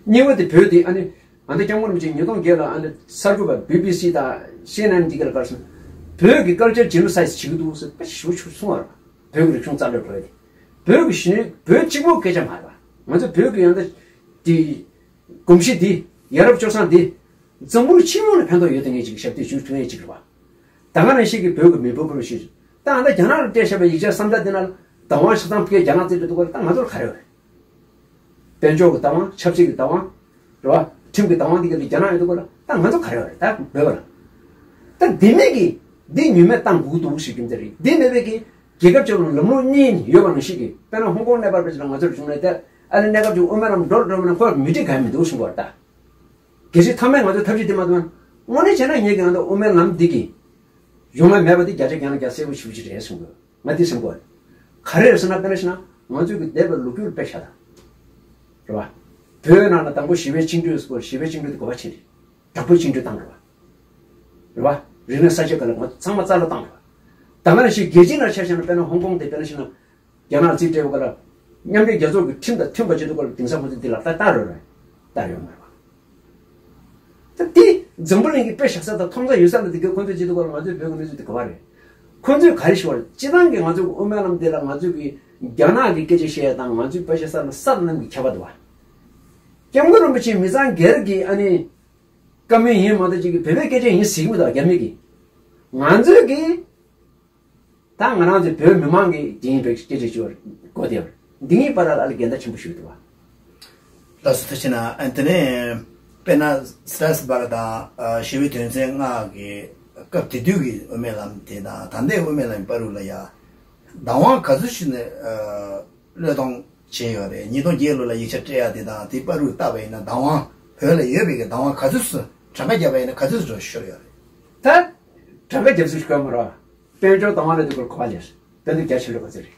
གཉིས་པ་དེ་བོད་དེ་ཨ་ནི་ཨ་ནི་སྐྱབས་མགོན་རིན་པོ་ཆེ་ཉིས་སྟོང་བརྒྱད་ལ་ཨ་ནི་གསར་འགོད་པ་བི་བི་སི་དང་སི་ཨེན་ཨེན་འདི་གར་བཀར་སོང་། བོད་ཀྱི་ཀལ་ཅར་ཇེ་ནོ་སའིཌ་བྱེད་ཀྱི་འདུག་ཟེར་དཔེ་ཞེ་པོ་ཞིག་གསུངས་པ་རེད། བོད་ཀྱི་རིག་གཞུང་རྩ་བྲལ་བོད་དེ། བོད་ཀྱི་གཞོན་ནུ་བོད་གཅིག་པོ་སྐད་ཆ་མ་རེད་པ། ང་ཚོ་བོད་ཀྱི་ཡང་ད་དེ་གོམས་གཤིས་འདི་ཡ་རབས་སྤྱོད་བཟང་འདི་འཛམ་བུ་གླིང་ཕྱི་ལོགས་ནས་ཕན་ཐོགས་ཡོད་དེ་ངས་ཅིག་ཞབས་འདེགས་ཞུ་ཐུབ་ངེས་ཅིག་རེད་པ། ད་ག་ནང་བཞིན་གྱི་བོད་ཀྱི་མི་འབོར་འབོར་ཞིག་ད་ཨ་ད་རྒྱ་ནག་ལ་སྤྲད་བཞག་པའི་ཡིག་ཆ་བསམ་འཆར་འདི་ན་བདག་དབང་ཆ་ཚང་ཕ་གིར་རྒྱ་ནག་བཙན་འཕྲོག་འདུག་ག་ད་ང་ཚོར་ག་རེ་ཡོད་རེད། དཔལ་འབྱོར་གྱི་བདག་དབང་ཆབ་སྲིད་ཀྱི་བདག་དབང་རེད་པ། ཁྲིམས་ཀྱི་བདག་དབང་འདི་ག་ལ་རྒྱ་ནག་ཡོད་འདུག་ག་ལ་ད་ང་ཚོ་ག་རེ་ཡོད་རེད་ད་བོད་པ་ལ། ད་འདི་མེད་ཀྱི་འདི་ཉུལ་མེད་བཏང་དགོས་འདུག་ཞིག་རྒྱུ་མཚན་རེད། འདི་མེད་པའི་གི་རྒྱལ་ཁབ་ཅིག་ལ་ལམ་ལུགས་གཉིས་ཡོད་པ་ནང་བཞིན་གྱི་དཔེར་ན་ཧོང་ཀོང་གནས་པར་བྱས་ན་ང་ཚོར་བྱུང་ནས་ད་ཨ་ནི་གནས་སྐབས་ཅིག་དབུ་མའི་ལམ་འགྲོ་འགྲོ་མིན་ཁོ་མི་འགྲིག་ག་མི་འདུག་གསུང་གི་ཡོད་རེད་ད། གལ་སྲིད་མཐའ་མའི་ང་ཚོས་ཐབས་ཤེས་དེ་མ་གཏོང་ན་དངོས་གནས་བྱས་ན་ངེད་ཀྱི་ང་ཚོ་དབུ་མའི་ལམ་འདི་གི་ཡོང་ལ་མེད་པ་དེ་བརྒྱ་ཆ་བརྒྱ་ནས་བརྒྱ་གསལ་པོ་ཞེ་པོ་ཅིག་རེད་གསུང་གི་ཡོད། ང་འདི་སེམས་ཁོག་ག་རེ་རེད་ཟེར་ན་དཔེར་ན་བྱས་ན་ང་ཚོས་ཀྱི་འདས་པའི་ལོ་རྒྱུས་དཔེ་བཞག་དང་། རེད་བ། བོད་ནང་ལ་དང་པོ་ཞི་བའི་བཅིངས་འགྲོལ་སྐོར་ཞི་བའི་བཅིངས་འགྲོལ་དེ་གོ་བ་ཕྱིན་རེད། དྲག་པོའི་བཅིངས་འགྲོལ་བཏང་རེད་བ། རེད་བ། རིག་གནས་གསར་བརྗེ་སྐབས་ལ་ང་ཚོ་ཚང་མ་རྩ་སློག་བཏང་རེད་བ། ད་ག་ནང་བཞིན་རྒྱལ་སྤྱིའི་ནང་ཆ་བཞག་ན་དཔེར་ན་ཧོང་ཀོང་དེ་དཔེར་ན་བྱས་ན་རྒྱ་ནག་རྩིས་སྤྲད་པ་ལ་མཉམ་འབྲེལ་རྒྱལ་ཚོགས་ཀྱི་ཁྲིམས་དང་མཐུན་པ་བྱེད་དུས་སྐབས་ལ་དེང་སང་ཁོ་ཚོས་འདི་ལག་བསྟར་བསྟར་རོགས་རེད། བསྟར་ཡོད་མ་རེད་བ། ད་དེ་འཛམ་བུ་གླིང་གི་དཔེ་བཞག་ས་དང་མཐོང་ས་ཡོད་ས་ལ་དེ་གའི་ཁོ་ཚོས་བྱེད་དུས་སྐབས་ལ་ང་ཚོས་བོད་ཀྱི་གནས་ཚུལ་དེ་གོ་བ་རེད། ཁོ་ཚོས་ག་རེ་ཞུ་བ་རེད། སྤྱིར་བཏང་གི་ང་ཚོའི་དབུ་མའི་ལམ་དེ་ལ་ང་ཚོས་ཀྱི་རྒྱ་ནག་གི་སྐད་ཆ་བཤད་ཡ་དང་ང་ཚོའི་དཔེ་ཆ་ས་ལ་ས་དང་གནམ་གྱི་ཁྱད་པར་འདུག་བ། སྐྱབས་མགོན་རིན་པོ་ཆེ་མི་ཚང་སྒེར་གྱི་ཨ་ནི་བཀའ་མོལ་ཡིན་མ་གཏོགས་ཅིག་གི་བོད་པའི་སྐད་ཆ་ཡིན་ཟེར་གྱི་མི་འདུག་རྒྱ་མི་གིས། ང་ཚོས་ཀྱི་ད་ང་རང་ཚོའི་བོད་མི་མང་གི་དེ་ཡིན་པའི་སྐད་ཆ་ཞུ་བར་གོ་བདེ་བར་འདི་ངའི་བར་ལ་ཨ་ལ་འགལ་ཟླ་ཆེན་པོ་ཞིག་འདུག་བ། ལགས་སོ་ཐུགས་རྗེ་གནང་། ཨ་དེ་ནས་དཔེར་ན་སི་ཏཱ་སི་བྷ་ར་དང་ཞི་བའི་དོན་ཚན་ལྔ་གི་སྐབས་དེ་དུས་ཀྱི་དབུ་མའི་ལམ་དེ་དང་ད་ལྟའི་དབུ་མའི་ལམ་བར་དུ་ལ་ཡ་བདག་དབང་ག་ཚོད་ཞིག་ནས་བློས་གཏོང་བྱས་ཡོད་རེད། ཉིས་སྟོང་བརྒྱད་ལོ་ལ་ཡིག་ཆ་སྤྲད་ཡ་དེ་དང་དེ་བར་དུ་བལྟས་པ་ཡིན་ན་བདག་དབང་བོད་ལ་ཡོད་པའི་གི་བདག་དབང་ག་ཚོད་སུ་གྲངས་ཀ་བརྒྱབ་པ་ཡིན་ན་ག་ཚོད་སུ་ཤོར་ཡོད་རེད། ད་གྲངས་ཀ་བརྒྱབ་ཚུལ་ཞིག་གོ་མ་རེད་བ། དཔལ་འབྱོར་བདག་དབང་ལ་དེ་སྐོར་གོ་བ་ལེན། དཔལ་འབྱོར་རྒྱ་ཆེ་ཤོས་ག་ཚོད་རེད།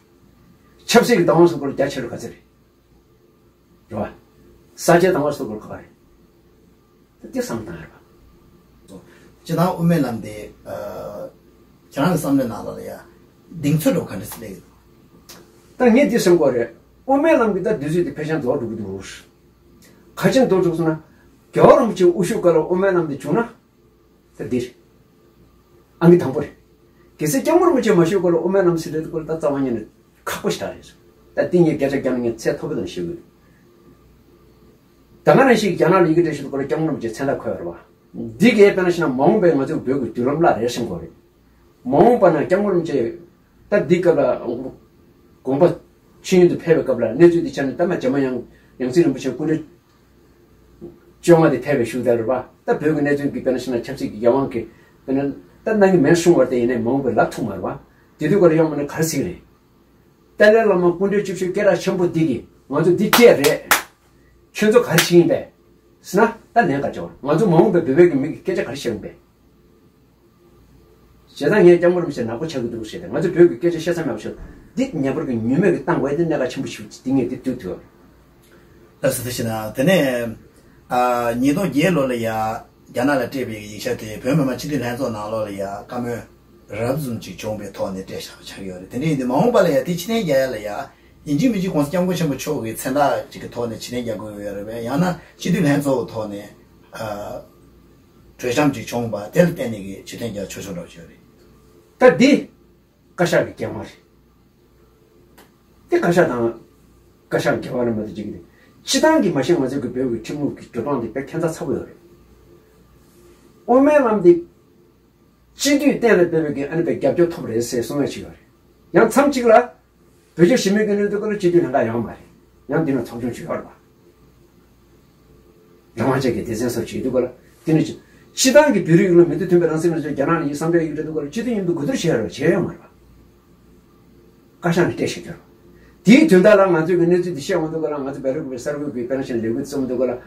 ཆབ་སྲིད་ཀྱི་བདག་དབང་སོགས་སྐོར་རྒྱ་ཆེ་ཤོས་ག་ཚོད་རེད། རེད་བ། ས་ཆའི་བདག་དབང་སོགས་སྐོར་ག་བ་རེད། ད་དེ་བསམ་བཏང་ཡ་རེད་བ། སྤྱིར་བཏང་དབུ་མའི་ལམ་དེ་ཁྱེད་རང་གི་བསམ་བློའི་ནང་ལ་ཡ་གདེང་ཚོད་འགྲོ་ག་འདྲ་སེ་སླེབས་ཡོད། ད་ངས་འདི་བསམ་གོ་རེད། དབུ་མའི་ལམ་གྱི་ད་དུས་ཚོད་དེ་ཕལ་ཆེར་རྫོགས་འགྲོ་གི་འདུག་ག་ཅིན་རྫོགས་འགྲོ་སོང་ན། རྒྱལ་བ་རིན་པོ་ཆེ་དབུ་བཞུགས་སྐབས་ལ་དབུ་མའི་ལམ་དེ་བྱུང་ན། ད་འདིར། ཨང་ཀི་དང་པོ་རེད། གལ་སྲིད་སྐྱབས་མགོན་རིན་པོ་ཆེ་མ་བཞུགས་སྐབས་ལ་དབུ་མའི་ལམ་ཟེར་དུས་སྐོར་ད་རྩ་བ་ཉིད་ནས་ཁག་པོ་ཞེ་དྲག་རེད། ད་འདི་ངས་སྐད་ཆ་རྒྱག་ན་ངས་ཚད་མཐོ་པོ་དང་ཞུ་གི་ཡོད། ད་ག་ནང་བཞིན་རྒྱ་ནག་ལ་ཡི་གེ་འབྲི་ཞུ་དུས་སྐོར་ལ་སྐྱབས་མགོན་རིན་པོ་ཆེ་མཚན་རྟགས་འཁོད་ཡོད་རེད་བ། འདི་གས་དཔེར་ན་བྱས་ན་མ་འོངས་པའི་ང་ཚོའི་བོད་ཀྱི་མདུན་ལམ་ལ་རེད་བསམ་གོ་རེད། མ་འོངས་པ་ན་སྐྱབས་མགོན་རིན་པོ་ཆེ། ད་འདི་སྐབས་ལ་དགོངས་པ་ཆོས་ཡུལ་དུ་ཕེབས་པའི་སྐབས་ལ་གནས་ཚུལ་འདི་ཆ་ནས་ད་མ་རྗེ་མ་ཡང་ཡང་སྲིད་རིན་པོ་ཆེ་སྐུ་ཕྲེང་བཅོ་ལྔ་དེ་ཕེབས་པའི་ཤུགས་དལ་རེད་པ། ད་བོད་ཀྱི་གནད་དོན་གྱི་དཔེར་ན་ཤི་ན་ཆབ་སྲིད་ཀྱི་ཡ་དབང་གི་དཔེར་ན་ད་གནང་གི་མེད་གསུང་བར་དེ་ཡིན་ནའི་མ་འོངས་པའི་ལབ་ཐུབ་མ་རེད་པ། དེ་དུས་སྐོར་ལ་ཡོང་མ་ནས་ག་རེ་ཟེར་གི་རེད། ཏཱ་ལའི་བླ་མ་སྐུ་ཕྲེང་བཅུ་བཞི་སྐད་གྲགས་ཆེན་པོ་འདི་གིས་ང་ཚོ་འདི་བཅད་རེད། ཁྱོད་ཚོ་ག་རེ་བྱེད་ཡིན་པས། ཟེར་ན་ད་ལན་ག་འཇོག་ང་ཚོ་མ་འོངས་པའི་བོད་པའི་གི་མི་གི་སྐད་ཆ་ག་རེ་བཤད་ཡིན་པས། བྱས་ཙང་ངས་སྐྱབས་མགོན་རིན་པོ་ཆེ་ནག་པོ་ཆགས་ཀྱི་འདུག་ཟེར་ཏེ་ང་ཚོ་བོད་ཀྱི་སྐད་ཆ་བཤད་ས་མེད་པ་ཞིག་འདི་ངེས་པར་གྱི་ཉུལ་མེད་ཀྱི་བཏང་དགོས་ཏེ་གནད་འགག་ཆེན་པོ་ཞིག་འདི་ངས་འདི་བཏུས་ཐུབ། ལགས་སོ་ཐུགས་རྗེ་གནང་། དེ་ནས་ཨ་ཉིས་སྟོང་བརྒྱད་ལོ་ལ་ཡ་རྒྱ་ནག་ལ་སྤྲད་པའི་ཡིག་ཆ་དེ་བོད་མི་མང་སྤྱི་འཐུས་ལྷན་ཚོགས་ནང་ལོགས་ལ་ཡ་བཀའ་མོལ་རབ་ཙམ་ཅིག་བྱུང་བའི་ཐོག་ནས་སྤྲད་བཞག་པ་ཆགས་ཡོད་རེད། དེ་འདྲ་ཡིན་དུས་མ་འོངས་པ་ལ་ཡ་དེ་ཕྱིར་འཐེན་རྒྱག་ཡ་ལ་ཡ་ཡིན་གཅིག་མིན་གཅིག་༸གོང་ས་༸སྐྱབས་མགོན་ཆེན་པོ་མཆོག་གི་མཚན་རྟགས་ཅིག་གི་ཐོག་ནས་ཕྱིར་འཐེན་རྒྱག་དགོས་ཡོད་རེད་པས། ཡང་ན་སྤྱི་འཐུས་ལྷན་ཚོགས་ཀྱི་ཐོག་ནས་ཨ། གྲོས་འཆམ་ཅིག་བྱུང་བ་དེ་ལ་བརྟེན་ནས་ཀྱི་ཕྱིར་འཐེན་རྒྱག་ཆོག་ཆོག་འདྲ་བོ་ཞིག་རེད། ད་འདི་བཀའ་ཤག་གི་འགན་དབང་རེད། འདི་བཀའ་ཤག་དང་བཀའ་ཤག་གི་འགན་དབང་རེད་མ་གཏོགས་ཅིག་གི་རེད། སྤྱི་བཏང་གི་མ་གཞི་ང་ཚོ་གི་བོད་ཀྱི་ཁྲིམས་ལུགས་ཀྱི་འགྲོ་སྟངས་འདི་དཔེ་ཁྱད་མཚར་ཚ་པོ་ཡོད་རེད། དབུ་མའི་ལམ་འདི་སྤྱི་འཐུས་གཏན་ལ་ཕེབས་པའི་གི་ཨ་ནི་པའི་རྒྱབ་སྐྱོར་ཐོབ་རེད་ཟེར་གསུང་ཡ་ཅིག་ཡོད་རེད། ཡང་མཚམས་གཅིག་ལ། བོད་རྒྱ་ཞི་མོལ་གྱི་གནས་ཚུལ་སྐོར་ལ་སྤྱི་འཐུས་ལྷན་ཁག་ཡོང་མ་རེད། ཡང་འདི་ནང་ཚོགས་ཆུང་ཞིག་ཡོད་རེད་པ། རང་དབང་ཅན་གྱི་སྡེ་ཚན་སོགས་བྱེད་དུས་སྐོར་ལ་འདི་ནི་སྤྱི་བཏང་གི་བོད་རིགས་ཡིག་ལ་མི་མཐུན་པའི་རང་སེམས་རང་བྱུང་རྒྱ་ནག་ནས་ཡིག་བསམ་འཆར་ཡིག་སྤྲད་དུས་སྐོར་ལ་སྤྱི་འཐུས་མཉམ་དུ་གོ་བསྡུར་བྱས་རོགས་བྱས་ཡོད་མ་རེད་པ། བཀའ་ཤག་ནས་སྤྲད་བཞག་རྒྱུ་རེད། དེའི་དོན་དག་ལ་ང་ཚོས་ཀྱི་གནས་ཚུལ་འདི་བཤད་འོང་དུས་སྐོར་ལ་ང་ཚོ་བལ་ཡུལ་གྱི་གསར་འགོད་པའི་དཔེར་ན་ཆེན་ལས་འགུལ་བརྩམས་དུས་སྐོར་ལ་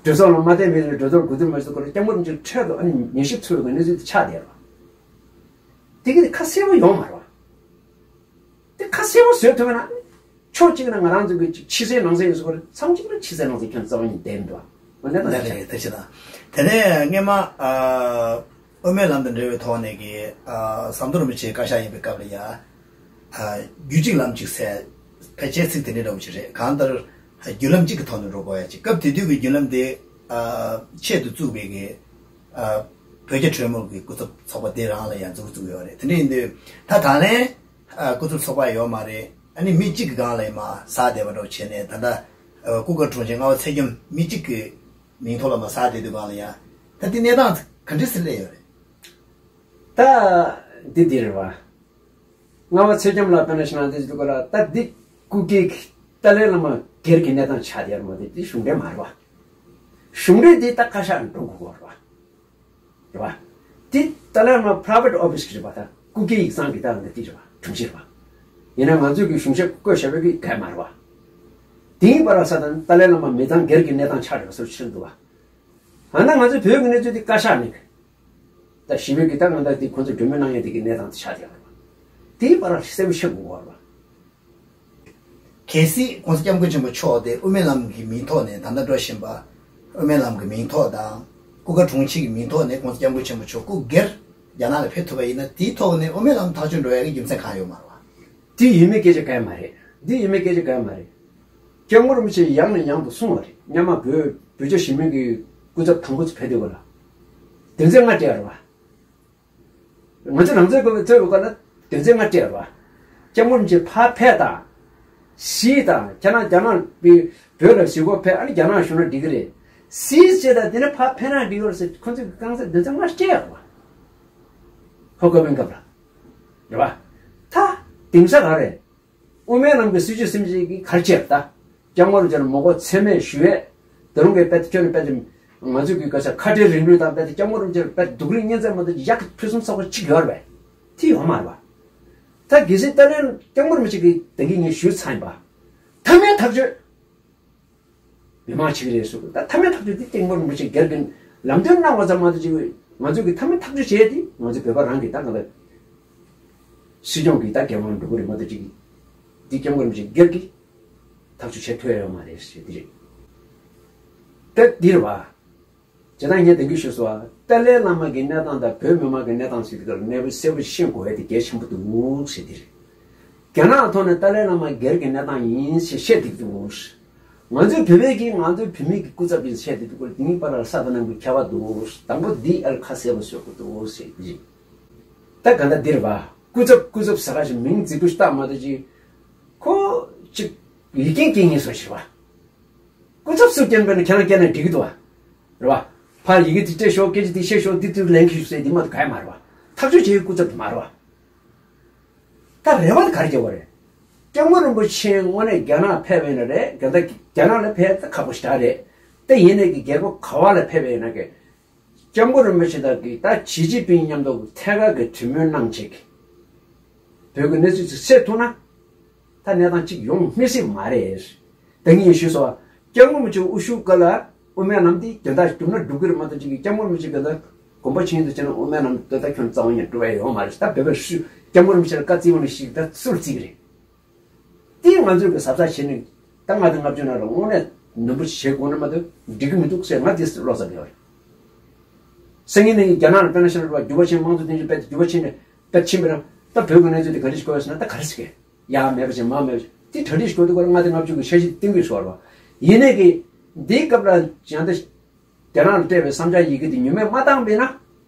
གྲོས་ཚོགས་ལ་མ་བསྟན་པའི་གྲོས་ཚོགས་གོ་བསྡུར་མ་བྱས་དུས་སྐོར་ལ་སྐྱབས་མགོན་རིན་པོ་ཆེ་འཕྲལ་དུ་ཨ་ནི་ཉན་ཞིབ་ཚུད་པའི་གནས་ཚུལ་དེ་ཆགས་བསྡད་རེད་པ། དེ་གི་ཁ་གསལ་པོ་ཡོང་མ་རེད་པ། དེ་ཁ་གསལ་པོ་བཟོས་ཐུབ་ན་ཕྱོགས་གཅིག་ན་ང་རང་ཚོ་གི་ཕྱི་གསལ་ནང་གསལ་ཡོད་ཟེར་བ་རེད། མཚམས་གཅིག་ན་ཕྱི་གསལ་ནང་གསལ་ཁྱོན་རྩ་བ་ཉིད་བསྡད་མི་འདུག་ཨ། ལགས་རེད། ཐུགས་རྗེ་གནང་། དེ་ནས་སྔས་མ་ཨ་དབུ་མའི་ལམ་དང་འབྲེལ་བའི་ཐོག་ནས་ཀྱི་ཨ་ཟམ་གདོང་རིན་པོ་ཆེའི་བཀའ་ཤག་ཡིན་པའི་སྐབས་ལ་ཡ་ཨ་རྒྱུད་གཅིག་ལམ་གཅིག་ཟེར་ཕལ་ཆེར་ཚིག་དེ་འདྲའི་འདྲ་བོ་ཞིག་རེད། གང་ལྟར་རྒྱུད་ལམ་གཅིག་གི་ཐོག་ནས་འགྲོ་དགོས་ཡ་ཅིག་སྐབས་དེ་དུས་ཀྱི་རྒྱུད་ལམ་དེ་ཨ་ཆེད་དུ་བཙུགས་པའི་གི་ཨ་བོད་རྒྱ་གྲོས་མོལ་གྱི་སྐུ་ཚབ་ཚོགས་པ་དེ་རང་ལ་ཡང་འཛུགས་བཙུགས་ཡོད་རེད། དེ་འདྲ་ཡིན་དུས་ད་ད་ལན། ཨ་སྐུ་ཚབ་ཚོགས་པ་ཡོད་མ་རེད། ཨ་ནི་མི་གཅིག་གི་སྒང་ལ་མར་ཟགས་བསྡད་པ་འདྲ་བྱས་ནས། ད་ལྟ་ཨ་སྐུ་དགའ་དྲུང་ཆེ་རྔ་བ་ཚེ་སྐྱོམ་མི་གཅིག་གི་མིང་ཐོག་ལ་མར་ཟགས་བསྡད་དུས་སྒང་ལ་ཡང་། ད་དེ་གནས་སྟངས་ག་འདྲ་སེ་སླེབས་ཡོད་རེད། ད་འདི་འདི་རེད་བ། རྔ་བ་ཚེ་སྐྱོམ་ལགས་དཔེར་ན་བྱས་ན་འདི་ཟེར་དུས་སྐབས་ལ། ད་འདི་སྐུ་སྒེར་གྱི་ཏཱ་ལའི་བླ་མ་སྒེར་གྱི་གནས་སྟངས་ཆགས་བསྡད་ཡོད་རེད་མ་གཏོགས། འདི་གཞུང་འབྲེལ་མ་རེད་བ། གཞུང་འབྲེལ་འདི་ད་བཀའ་ཤག་འགྲོ་དགོས་ཀྱི་ཡོད་རེད་བ། རེད་བ། འདི་ཏཱ་ལའི་བླ་མ་private office གི་རེད་བ། ད་སྐུ་སྒེར་ཡིག་ཚང་གི་ད་འདི་རེད་བ། དྲུང་ཆེ་རེད་བ། ཡིན་ན་ང་ཚོས་ཀྱི་གཞུང་ཞབས་བསྐོས་བཞག་པའི་གི་གལ་མ་རེད་བ། དེ་ཡིན་པ་ར་ས་དང་ཏཱ་ལའི་བླ་མ་མི་ཚང་སྒེར་གྱི་གནས་སྟངས་ཆགས་རེད་བ་ཟེར་ཕྱིར་འདུག་བ། ཨ་ན་ང་ཚོའི་བོད་ཀྱི་གནས་ཚུལ་འདི་བཀའ་ཤག་ནས། ད་ཞི་བའི་གི་ད་ང་ད་འདི་ཁོང་ཚོ་གྲོས་མོལ་གནང་ཡས་དེ་གི་གནས་སྟངས་དེ་ཆགས་བསྡད་ཡོད་རེད་བ། དེའི་བར་ལ་གསལ་པོ་ཤེས་དགོས་པ་རེད་བ། གལ་སྲིད་༸གོང་ས་༸སྐྱབས་མགོན་ཆེན་པོ་མཆོག་དེ་དབུ་མའི་ལམ་གྱི་མིང་ཐོག་ནས་ད་ལྟ་འགྲོ་བཞིན་པ། དབུ་མའི་ལམ་གྱི་མིང་ཐོག་དང་། སྐུ་དགའ་དྲུང་ཆེ་གི་མིང་ཐོག་ནས་༸གོང་ས་༸སྐྱབས་མགོན་ཆེན་པོ་མཆོག་སྐུ་སྒེར་རྒྱ་ནག་ལ་ཕེབས་ཐུབ་པ་ཡིན་ན། དེའི་ཐོག་ནས་དབུ་མའི་ལམ་ཐག་གཅོད་འགྲོ་ཡ་གི་རྒྱུ་མཚན་གང་ཡོད་མ་རེད་བ། དེ་ཡིན་མིན་སྐད་ཆ་གང་ཡང་མ་རེད། འདི་ཡིན་མིན་སྐད་ཆ་གང་ཡང་མ་རེད། སྐྱབས་མགོན་རིན་པོ་ཆེ་ཡང་ནས་ཡང་དུ་གསུངས་པ་རེད། སྔོན་མ་བོད་བོད་རྒྱ་ཞི་མོལ་གྱི་སྐུ་ཚབ་དང་པོ་ཚོ་ཕེབས་དུས་སྐབས་ལ། དོན་ཚན་ལྔ་སྤྲད་ཡོད་རེད་བ། ང་ཚོ་རང་བཙན་དགོས་པའི་རྩོད་པའི་སྐོར་ལ་དོན་ཚན་ལྔ་སྤྲད་ཡོད་རེད་བ། སྐྱབས་མགོན་རིན་པོ་ཆེ་ཕར་ཕེབས་དང་། གཞིས་དང་། རྒྱ་ནག་རྒྱ་ནག་པའི་བོད་ལ་གཞིས་འགོ་ཕེབས། ཨ་ནི་རྒྱ་ནག་བཞུགས་ན་འགྲིག་གི་རེད། གཞིས་བྱས་དང་དེ་ནས་ཕར་ཕེབས་ན་འགྲིག་གི་རེད་ཟེར། ཁོང་ཚོས་རྐང་ཚད་དོན་ཚན་ལྔ་སྤྲད་ཡོད་རེད་བ། ཧོ་ཀོ་བན་སྐབས་ལ། རེད་བ། ད་དེང་སང་ག་རེད། དབུ་མའི་ལམ་གྱི་སྲིད་བྱུས་ཟིན་བྱེད་ཀྱི་གར་བྱེད་ད། སྐྱབས་མགོན་རིན་པོ་ཆེར་མོས་གུས་ཚད་མེད་ཞུ་ཡས། དེ་རིང་གི་དཔེ་ཁྱོད་ནི་དཔེ་དེ་ང་ཚོ་གི་ག་ས་ཁ་བྲལ་རིང་ལུགས་དང་། དཔེ་དེ་སྐྱབས་མགོན་རིན་པོ་ཆེར་དཔེ་སྡུག་རུས་གཉན་ཚད་མ་གཏོགས་ཡག་གི་ཕུན་སུམ་ཚོགས་པ་གཅིག་ཡོད་རེད་པས། དེ་ཡོད་མ་རེད་པ། ད་གལ་སྲིད་ད་ལན་སྐྱབས་མགོན་རིན་པོ་ཆེ་གི་ད་གིན་ངས་ཞུས་ཚར་ཡིན་པ། མཐའ་མའི་ཐག་གཅོད་མི་མང་བྱེད་ཀྱི་རེད་ཟེར། ད་མཐའ་མའི་ཐག་གཅོད་དེ་སྐྱབས་མགོན་རིན་པོ་ཆེ་སྒེར་གྱི་ལམ་སྟོན་གནང་བ་ཙམ་མ་གཏོགས་ཅིག་ང་ཚོ་གི་མཐའ་མའི་ཐག་གཅོད་བྱས་དེ་ང་ཚོ་བོད་པ་རང་གི་ད་ག་ལ་སྲིད་སྐྱོང་གི་ད་འགན་དབང་འགྲོ་གི་རེད་མ་གཏོགས་ཅིག་འདི་སྐྱབས་མགོན་རིན་པོ་ཆེ་སྒེར་གྱི་ཐག་གཅོད་བྱེད་ཐུབ་ཡ་ཡོད་མ་རེད་ཟེར་དེ་རེད། ད་འདི་རེད་བ། ཇི་ལྟར་ངས་ད་གིན་ཞུས་སོང་བ། ཏཱ་ལའི་བླ་མ་གི་གནས་སྟངས་དང་བོད་མི་མང་གི་གནས་སྟངས་ཟེར་དུས་སྐབས་ལ་གནས་བབ་གསལ་པོ་ཤེས་དགོས་ཡ་དེ་གལ་ཆེན་པོ་འདུག་ཟེར་དེ་རེད། རྒྱ་ནག་ཐོག་ནས་ཏཱ་ལའི་བླ་མ་སྒེར་གྱི་གནས་སྟངས་ཡིན་ཞེས་བཤད་བསྡད་འདུག་ང་ཚོའི་བོད་པའི་གི་ང་ཚོའི་བོད་མི་གི་སྐུ་ཚབ་ཀྱིས་བཤད་བསྡད་འདུག་གོ། དེ་གཉིས་བར་ལ་ས་དང་གནམ་གྱི་ཁྱད་པར་འདུག་དང་པོ་འདི་ཨ་ལ་ཁ་གསལ་པོ་བཟོ་དགོས་འདུག་ཟེར་གྱི་རེད། ད་ག་འདྲ་འདི་རེད་བ། སྐུ་ཚབ་སྐུ་ཚབ་ཟེར་ག་ཞིག་མིང་རྫིག་པོ་ཞིག་བཏགས་མ་གཏོགས་ཅིག་ཁོ་ཅིག་ཡིག་རྒྱན་སྐྱེལ་ངེས་སོ་ཞིག་བ། སྐུ་ཚབ་སུ་སྐྱོན་པས་ན་ཁྱེད་རང་སྐྱོན་ན་འགྲིག་གི་འདུག་བ། རེད་བ། ཕར་ཡི་གེ་དེ་སྤྲད་ཤོག་སྐད་ཆ་དེ་བཤད་ཤོག་འདི་དུས་ལན་ཁྱེར་ཤོག་ཟེར་འདི་མ་གཏོགས་ག་ཡ་མ་རེད་བ། ཐག་གཅོད་བྱེད་ཡུལ་སྐུ་ཚབ་དེ་མ་རེད་བ། ད་རེ་བ་དེ་ག་རེ་རྒྱག་དགོས་རེད། སྐྱབས་མགོན་རིན་པོ་ཆེ་དངོས་གནས་རྒྱ་ནག་ཕེབས་པ་ཡིན་ན་རེད། རྒྱ་ནག་རྒྱ་ནག་ལ་ཕེབས་ད་ཁག་པོ་ཞེ་དྲག་རེད། དེ་ཡིན་ནའི་གི་རྒྱལ་པོ་ག་བ་ལ་ཕེབས་པ་ཡིན་ན་གི་སྐྱབས་མགོན་རིན་པོ་ཆེ་དང་གི་ད་ཞི་ཅིན་ཕིང་མཉམ་དུ་ཐད་ཀར་གི་གྲོས་མོལ་གནང་བྱེད་ཀྱི་བོད་ཀྱི་གནས་ཚུལ་ཚོ་སེལ་ཐུབ་ན། ད་གནས་སྟངས་གཅིག་ཡོང་མི་སྲིད་མ་རེད། ད་ངས་ཞུས་སོང་བ། སྐྱབས་མགོན་རིན་པོ་ཆེ་དབུ་བཞུགས་སྐབས་ལ་དབུ་མའི་ལམ་འདི་དོན་དག་སྒྲུབ་ན་སྒྲུབ་ཀྱི་རེད་མ་གཏོགས་ཅིག་གི་སྐྱབས་མགོན་རིན་པོ་ཆེ་གི་ད་དགོངས་པ་ཆེན་དུ་བྱས་ན་དབུ་མའི་ལམ་དོན་དག་ཁྱོན་རྩ་བ་ཉིད་སྒྲུབ་ཡ་ཡོད་མ་རེད། ད་བོད་པའི་སུ་སྐྱབས་མགོན་རིན་པོ་ཆེ་ལ་བཀའ་བརྩི་བ་ནི་ཞིག་ད་སུར་བརྩི་གི་རེད། དེ་ང་ཚོས་གི་གཟབ་གཟབ་བྱས་ནས་ད་ལྔ་དང་ལྔ་བཅུ་ནང་ལ་དངོས་གནས་ནན་པོ་བྱེད་དགོས་ན་མ་གཏོགས་འགྲིག་གི་མི་འདུག་ཟེར་ང་དེ་བློ་འཚབ་ཡོད་རེད། སང་ཉིན་ནས་རྒྱ་ནག་ལ་དཔེར་ན་ཤར་བ་རྒྱུ་བ་ཆེན་དམངས་གཙོ་དོན་གཅོད་དཔེ་རྒྱུ་བ་ཆེན་ནས་དཔེ་ཕྱིན་པ་ན་ད་བོད་ཀྱི་གནས་ཚུལ་དེ་ག་འདྲ་ཞིག་གོ་ཡོད་ཟེར་ན་ད་ག་རེ་ཟེར་གི། ཡ་མེད་པ་བྱས་མ་མེད་པ་བྱས་དེ་གྲ་སྒྲིག་ཞིག་དགོས་འདུག་ག་ལྔ་དང་ལྔ་བཅུ་གི་འཆར་གཞི་གཏན་འཁེལ་ཞིག་ཡོད་རེད་བ། ཡིན་ནའི་གི་འདིའི་སྐབས་ལ་ཡང་ད་རྒྱ་ནག་ལ་སྤྲད་པའི་བསམ་འཆར་ཡི་གེ་དེ་མྱུར་མེད་མ་བཏང་པས་ན།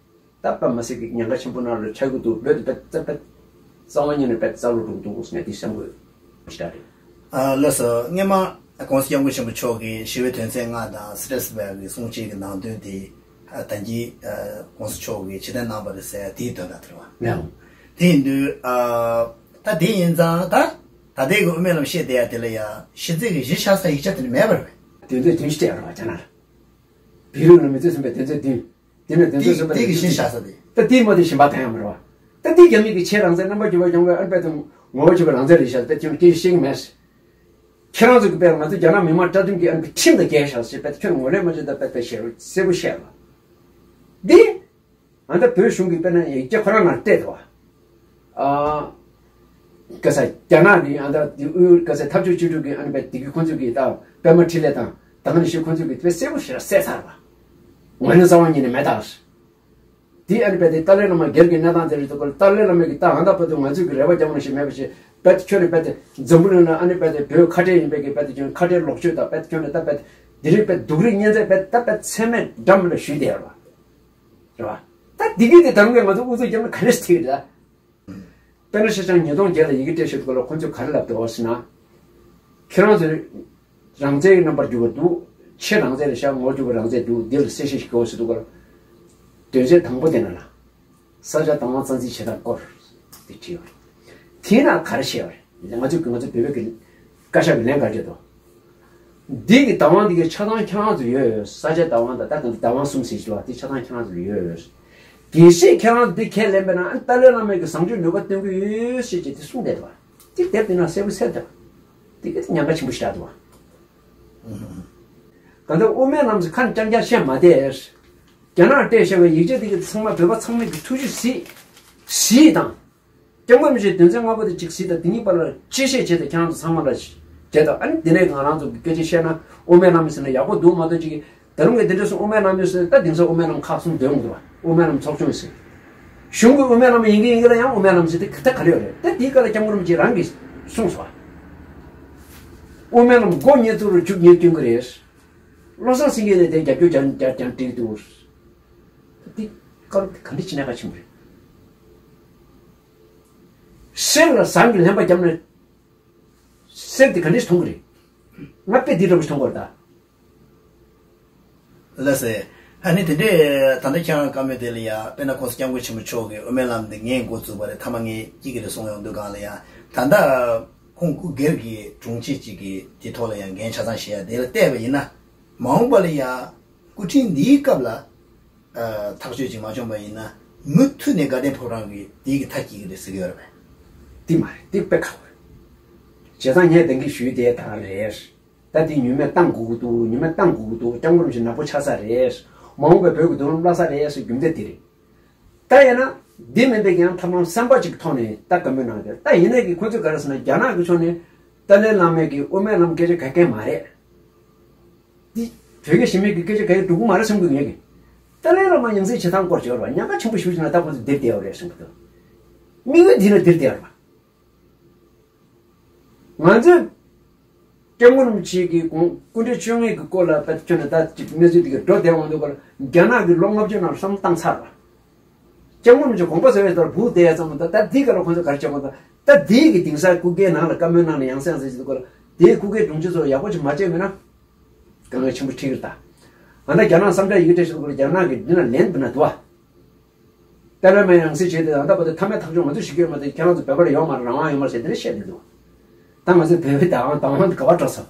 ད་དཔེ་མ་སྲིད་ཀྱི་ཉེན་ཁ་ཆེན་པོ་ནང་ལ་ཆགས་ཀྱི་འདུག་བོད་དེ་དཔེ་དཔེ་དཔེ་རྩ་བ་ཉིད་ནས་དཔེ་རྩ་བློ་འགྲོ་གི་འདུག་ཟེར་ནས་དེ་བསམ་དགོས་ཞེ་དྲག་རེད། ཨ་ལགས་སོ། སྔོན་མ་༸གོང་ས་༸སྐྱབས་མགོན་ཆེན་པོ་མཆོག་གིས་ཞི་བའི་དོན་ཚན་ལྔ་དང་སི་ཊེ་སི་བྷེལ་གྱི་གསུང་བཤད་ཀྱི་ནང་དོན་དེ་ཨ་ད་གིན་༸གོང་ས་མཆོག་གིས་ཕྱིར་འཐེན་གནང་བ་རེད་ཟེར་དེའི་དོན་དག་དེ་རེད་བ། ལགས། དེ་ཡིན་དུས་ཨ་ད་དེ་ཡིན་ཙང་ད་ད་ལྟའི་གི་དབུ་མའི་ལམ་བཤད་བསྡད་ཡ་དེ་ལ་ཡ་གཞི་རྩའི་གི་གཞི་བཞག་ས་ཡིག་ཆ་དེ་འདྲ་མེད་པ་རེད་བས། དོན་ཚན་བདུན་ཞིག་སྤྲད་ཡོད་རེད་བ་རྒྱ་ནག་ལ། བོད་རིགས་ལ་མི་ཚེ་གསུམ་པའི་དོན་ཚན་བདུན། དེ་ནས་དོན་ཚན་གསུམ་པ་དེ་གི་གཞི་བཞག་ས་དེ། ད་དེ་མ་དེ་གཞན་པ་གང་ཡང་མ་རེད་བ། ད་དེ་རྒྱ་མི་གི་ཆེས་རང་བཙན་རྣམ་པ་འགྱུར་བ་ཡོང་བའི་ཨ་ནི་དཔེ་དེ་ངོ་བོ་ཆེ་བའི་རང་བཙན་རེད་ཤག་ད་ཁྱོད་སྐད་ཆ་བཤད་ཀྱི་མེད། ཁྱེད་རང་ཚོ་གི་དཔེ་ང་ཚོ་རྒྱ་ནག་མི་དམངས་བཀྲ་མདུན་གྱི་ཨ་ནི་ཁྲིམས་དང་འགལ་ཤག་ཞེས་དཔེ་ཁྱོད་ངོ་ལེན་མ་བྱེད་ད་དཔེ་དཔེ་བཤད་རོགས་གསལ་པོ་བཤད་རོགས། འདི། ཨ་ནི་ད་བོད་གཞུང་གི་དཔེར་ན་ཡིག་ཆ་ཁོ་རང་ནང་སྤྲད་འདུག་བ། ཨ། ག་ས་རྒྱ་ནག་གི་ཨ་ནི་ད་དེ་དབུས་ག་ས་འཐབ་ཕྱོགས་བཅུ་དྲུག་གི་ཨ་ནི་དཔེ་དེ་གི་ཁོང་ཚོ་གི་ད་པད་མ་འཕྲིན་ལས་དང་ད་ག་ནང་བཞིན་ཁོང་ཚོ་གི་དཔེ་གསལ་པོ་ཞེ་དྲག་གསལ་ཚར་བ། ངོས་ནས་རྩ་བ་ཉིད་ནས་མེད་ད། དེ་ཨ་ནི་དཔེ་དེ་ཏཱ་ལའི་བླ་མ་སྒེར་གྱི་གནས་སྟངས་དེ་རེད་འདུག་ག་ཏཱ་ལའི་བླ་མ་གི་ད་ཨ་ད་དཔེ་དེ་ང་ཚོ་གི་རེ་བ་རྒྱབ་ནང་བཞིན་མེད་པ་ཞིག་དཔེ་དེ་ཁྱོད་ནས་དཔེ་དེ་འཛམ་བུ་གླིང་ལ་ཨ་ནི་དཔེ་དེ་བོད་ཁ་བྲལ་ཡིན་པའི་གི་དཔེ་དེ་ཁྱོད་ཁ་བྲལ་ལོག་སྤྱོད་དང་དཔེ་དེ་ཁྱོད་ནས་ད་དཔེ་དེ་འདི་རིགས་དཔེ་སྡུག་རུས་གཉན་ཚད་དཔེ་ད་དཔེ་ཚད་མེད་འགྲམ་ལ་ཞུས་བསྡད་ཡོད་རེད་བ། རེད་བ། ད་འདི་གི་དེ་ད་རུང་གི་ང་ཚོ་ཨུ་ཚུགས་རྒྱབ་ན་ག་རེ་ཐིག་རེད། དཔེར་ན་ཤ་ཆང་ཉིས་སྟོང་བརྒྱད་ལ་ཡི་གེ་སྤྲད་ཤོག་གོ་ལ། ཁོ་ཚོས་ག་རེ་ལབ་འདུག་ཟེར་ན། ཁྱེད་རང་ཚོས་རང་བཙན་རྣམ་པར་གྱུར་པ་འདུག་ཕྱི་རང་བཙན་ལ་ཤར་ངོ་བོར་གྱུར་པ་རང་བཙན་འདུག་འདི་ལ་གསལ་བཤད་ཞིག་དགོས་ཟེར་འདུག་གོ་ལ། དོན་ཚན་དང་པོ་དེ་ན་ལ། ས་ཆ་བདག་དབང་རྩ་འཛིན་བྱེད་སྟངས་སྐོར་དེ་བྲིས་ཡོད་རེད། དེ་ན་ག་རེ་བཤད་པ་རེད། ང་ཚོས་ང་ཚོའི་བོད་པའི་གི་བཀའ་ཤག་གི་ལན་ག་རེ་བརྒྱབ་འདུག་འདི་གི་བདག་དབང་འདི་གི་ཆ་ཚང་ཁྱེད་རང་ཚོ་ཡོད། ས་ཆ་བདག་དབང་དང་ད་གང་བདག་དབང་གསུམ་ཟེར་གྱི་བ་འདི་ཆ་ཚང་ཁྱེད་རང་ཚོ་ཡོད། གལ་སྲིད་ཁྱེད་རང་ཚོ་འདི་ཁས་ལེན་པས་ན་ཨ་ཏཱ་ལའི་བླ་མས་གི་བཟང་སྤྱོད་ནུས་པ་སྟོན་གི་ཡོད་ཞེས་བྱས་འདི་གསུངས་བསྡད་འདུག་བ། འདི་དེབ་འདི་ན་གསལ་པོ་གསལ་འདུག་འདི་གི་ཉམས་ཁ་ཆེན་པོ་ཞིག་རག་འདུག་བ། གང་ལྟར་དབུ་མའི་ལམ་ཟེར་ཁ་ནས་རྐྱང་རྐྱང་བཤད་མ་བསྡད། རྒྱ་ནག་སྤྲད་བཞག་པའི་ཡིག་ཆ་དེ་གི་ཚང་མ་བོད་པ་ཚང་མས་ཀྱི་ཐུགས་རྗེ་གཟིགས། གཟིགས་དང་། སྐྱབས་མགོན་རིན་པོ་ཆེའི་དོན་ཚན་ལྔ་པོ་དེ་གཅིག་གཟིགས་དང་། དེ་གཉིས་པ་ལ་གཅེས་བཤད་བྱས་ཏེ་ཁྱེད་རང་ཚོ་ཚང་མ་ལ་བྱས་དང་། ཨ་ནི་དེ་ནས་ང་རང་ཚོ་གི་སྐད་ཆ་བཤད་ན་དབུ་མའི་ལམ་ཟེར་ན་ཡག་པོ་འདུག་མ་གཏོགས་ཅིག་ད་རུང་གི་དེ་འདྲ་སོང་དབུ་མའི་ལམ་ཡོད་ཟེར་ན་ད་དེང་སང་དབུ་མའི་ལམ་ཁག་གསུམ་འདོན་དགོས་འདུག་བ། དབུ་མའི་ལམ་ཚོགས་ཆུང་ཟེར། གཞུང་གི་དབུ་མའི་ལམ་ཡིན་གྱི་ཡིན་གྱི་ལ་ཡང་དབུ་མའི་ལམ་ཟེར་དེ་ད་ག་རེ་ཡོད་རེད། ད་དེའི་སྐབས་ལ་སྐྱབས་མགོན་རིན་པོ་ཆེ་རང་གིས་གསུངས་སོང་བ། དབུ་མའི་ལམ་མགོ་བསྙེན་ཚུལ་རུ་མཇུག་བསྙེན་སྐྱོན་གྱི་རེད། བློ་བཟང་སེང་གེ་ནས་དེ་རྒྱབ་སྐྱོར་རྒྱག་རྒྱག་རྒྱག་འགྲིག་འདུག་འདི་སྐབས་ག་འདྲ་ཅི་ནས་ག་ཆེན་པོ་རེད། གསེར་ལ་ཟངས་ཀྱིས་ལྷན་པ་བརྒྱབ་ན་གསེར་དེ་ག་འདྲ་ཞིག་མཐོང་གི་རེད། ང་དཔེ་འདི་འདྲ་པོ་ཞིག་མཐོང་གི་རེད་ད། ལགས་སེ། ཨ་ནི་དེ་འདྲས་ད་ལྟ་ཁྱེད་རང་བཀའ་མོལ་དེ་ལ་ཡ་དཔེར་ན་༸གོང་ས་༸སྐྱབས་མགོན་ཆེན་པོ་མཆོག་གིས་དབུ་མའི་ལམ་འདི་ངས་འགོ་བཙུགས་པ་རེད། མཐའ་མ་ངས་སྐྱིད་ཀྱི་རེད་གསུངས་ཡོང་དུས་སྒང་ལ་ཡ་ད་ལྟ་ཁོང་སྐུ་སྒེར་གྱི་དྲུང་ཆེ་གཅིག་གིས་དེ་ཐོག་ལ་ཡ་འགན་ཆ་ཚང་བཞེས་ཡ་དེ་ལ་བལྟས་པ་ཡིན་ན། མ་འོངས་པ་ལ་ཡ་སྐུ་ཕྲེང་འདིའི་སྐབས་ལ་ཨ་ཐག་གཅོད་ཅིག་མ་བྱུང་བ་ཡིན་ན་མུ་མཐུད་ནས་དགའ་ལྡན་ཕོ་བྲང་གི་དེའི་གི་མཐའ་སྐྱེལ་གི་རེད་ཟེར་གི་ཡོད་རེད་པས། དེ་མ་རེད། དེ་དཔེ་ཁག་པོ་རེད། བྱས་ཙང་ངས་དེང་གི་ཞུས་དེ་ད་རེད། ད་དེ་ཉུལ་མེད་བཏང་དགོས་ཀྱི་འདུག་ཉུལ་མེད་བཏང་དགོས་ཀྱི་འདུག་སྐྱབས་མགོན་རིན་པོ་ཆེ་ནག་པོ་ཆགས་ས་རེད། མ་འོངས་པའི་བོད་ཀྱི་མདུན་ལམ་བརླག་ས་རེད་ཟེར་རྒྱུ་མཚན་དེ་རེད། ད་ཡིན་ན་འདི་མིན་པའི་ཡང་ཐབས་ལམ་གསར་པ་ཅིག་ཐོག་ནས་ད་བཀའ་མོལ་གནང་དེ། ད་ཡིན་ནའི་གི་ཁོ་ཚོས་ག་རེ་ཟེར་ན་རྒྱ་ནག་གི་ཕྱོགས་ནས་ཏཱ་ལའི་བླ་མའི་གི་དབུ་མའི་ལམ་སྐད་ཆ་ག་གེ་མ་རེད། འདི་བོད་སྐད་ཤེས་མེད་ཀྱི་སྐད་ཆ་ག་གེ་འགྲོ་གི་མ་རེད་བསམ་གི་ངེད་ཀྱི། ཏཱ་ལའི་བླ་མ་ཡང་སྲིད་བྱེད་སྟངས་སྐོར་བྱས་པ་ཉག་ག་ཆེན་པོ་ཞུ་བྱས་ན་ད་ཁོ་ཚོ་འདིར་བསྡད་ཡོད་རེད་གསུངས་གི་འདུག་དམིགས་ཡུལ་འདི་ནི་འདིར་བསྡད་ཡོད་རེད་པ། ང་ཚོས་སྐྱབས་མགོན་རིན་པོ་ཆེ་གི་དགོངས་སྐུ་ཕྲེང་བཅོ་ལྔའི་གི་སྐོར་ལ་ད་ཁྱོན་ནས་ད་ཅིག་གནས་ཚུལ་འདི་ག་འགྲོ་བསྡད་འོང་དུས་སྐོར་ལ་རྒྱ་ནག་གི་ལོ་ལྔ་བཅུ་ནང་བསམ་བློ་བཏང་ཚར་བ། སྐྱབས་མགོན་རིན་པོ་ཆེ་དགོངས་པ་ཟེར་བའི་ལྟར་བུ་བསྡད་ཡ་ཙམ་ད་ད་འདི་ག་ལ་ཁོང་ཚོ་ག་རེ་བྱེད་དགོས་ད། ད་འདི་གི་དེང་སང་སྐུ་སྒེར་ནང་ལ་བཀའ་མོལ་གནང་ནས་ཡང་སེ་ཡང་སེ་བྱེད་དུས་སྐོར་ལ་དེའི་སྐུ་སྒེར་དྲུང་ཆེ་ཚོ་ཡག་པོ་ཅིག་མ་བྱས་མེད་ན། དཀའ་ངལ་ཆེན་པོ་འཕྲད་ཀྱི་རེད་ད། ང་ད་རྒྱ་ནག་བསམ་འཆར་ཡི་གེ་སྤྲད་བཞིན་པ་རྒྱ་ནག་གིས་འདི་ན་ལན་འདི་ན་འདུག་བ། ཏཱ་ལའི་བླ་མས་ཡང་སྲིད་བྱས་ཏེ་ད་ལྟ་བར་དུ་མཐའ་མའི་ཐག་གཅོད་ང་ཚོས་ཞིག་ཡོད་མ་རེད། ཁྱེད་རང་ཚོ་བོད་པར་ཡོང་མ་རེད། རང་དབང་ཡོད་མ་རེད་ཟེར་དེ་འདྲ་བཤད་བསྡད་འདུག་ད་ང་ཚོའི་བོད་པའི་བདག་དབང་བདག་དབང་དེ་ག་པར་འགྲོ་སོང་།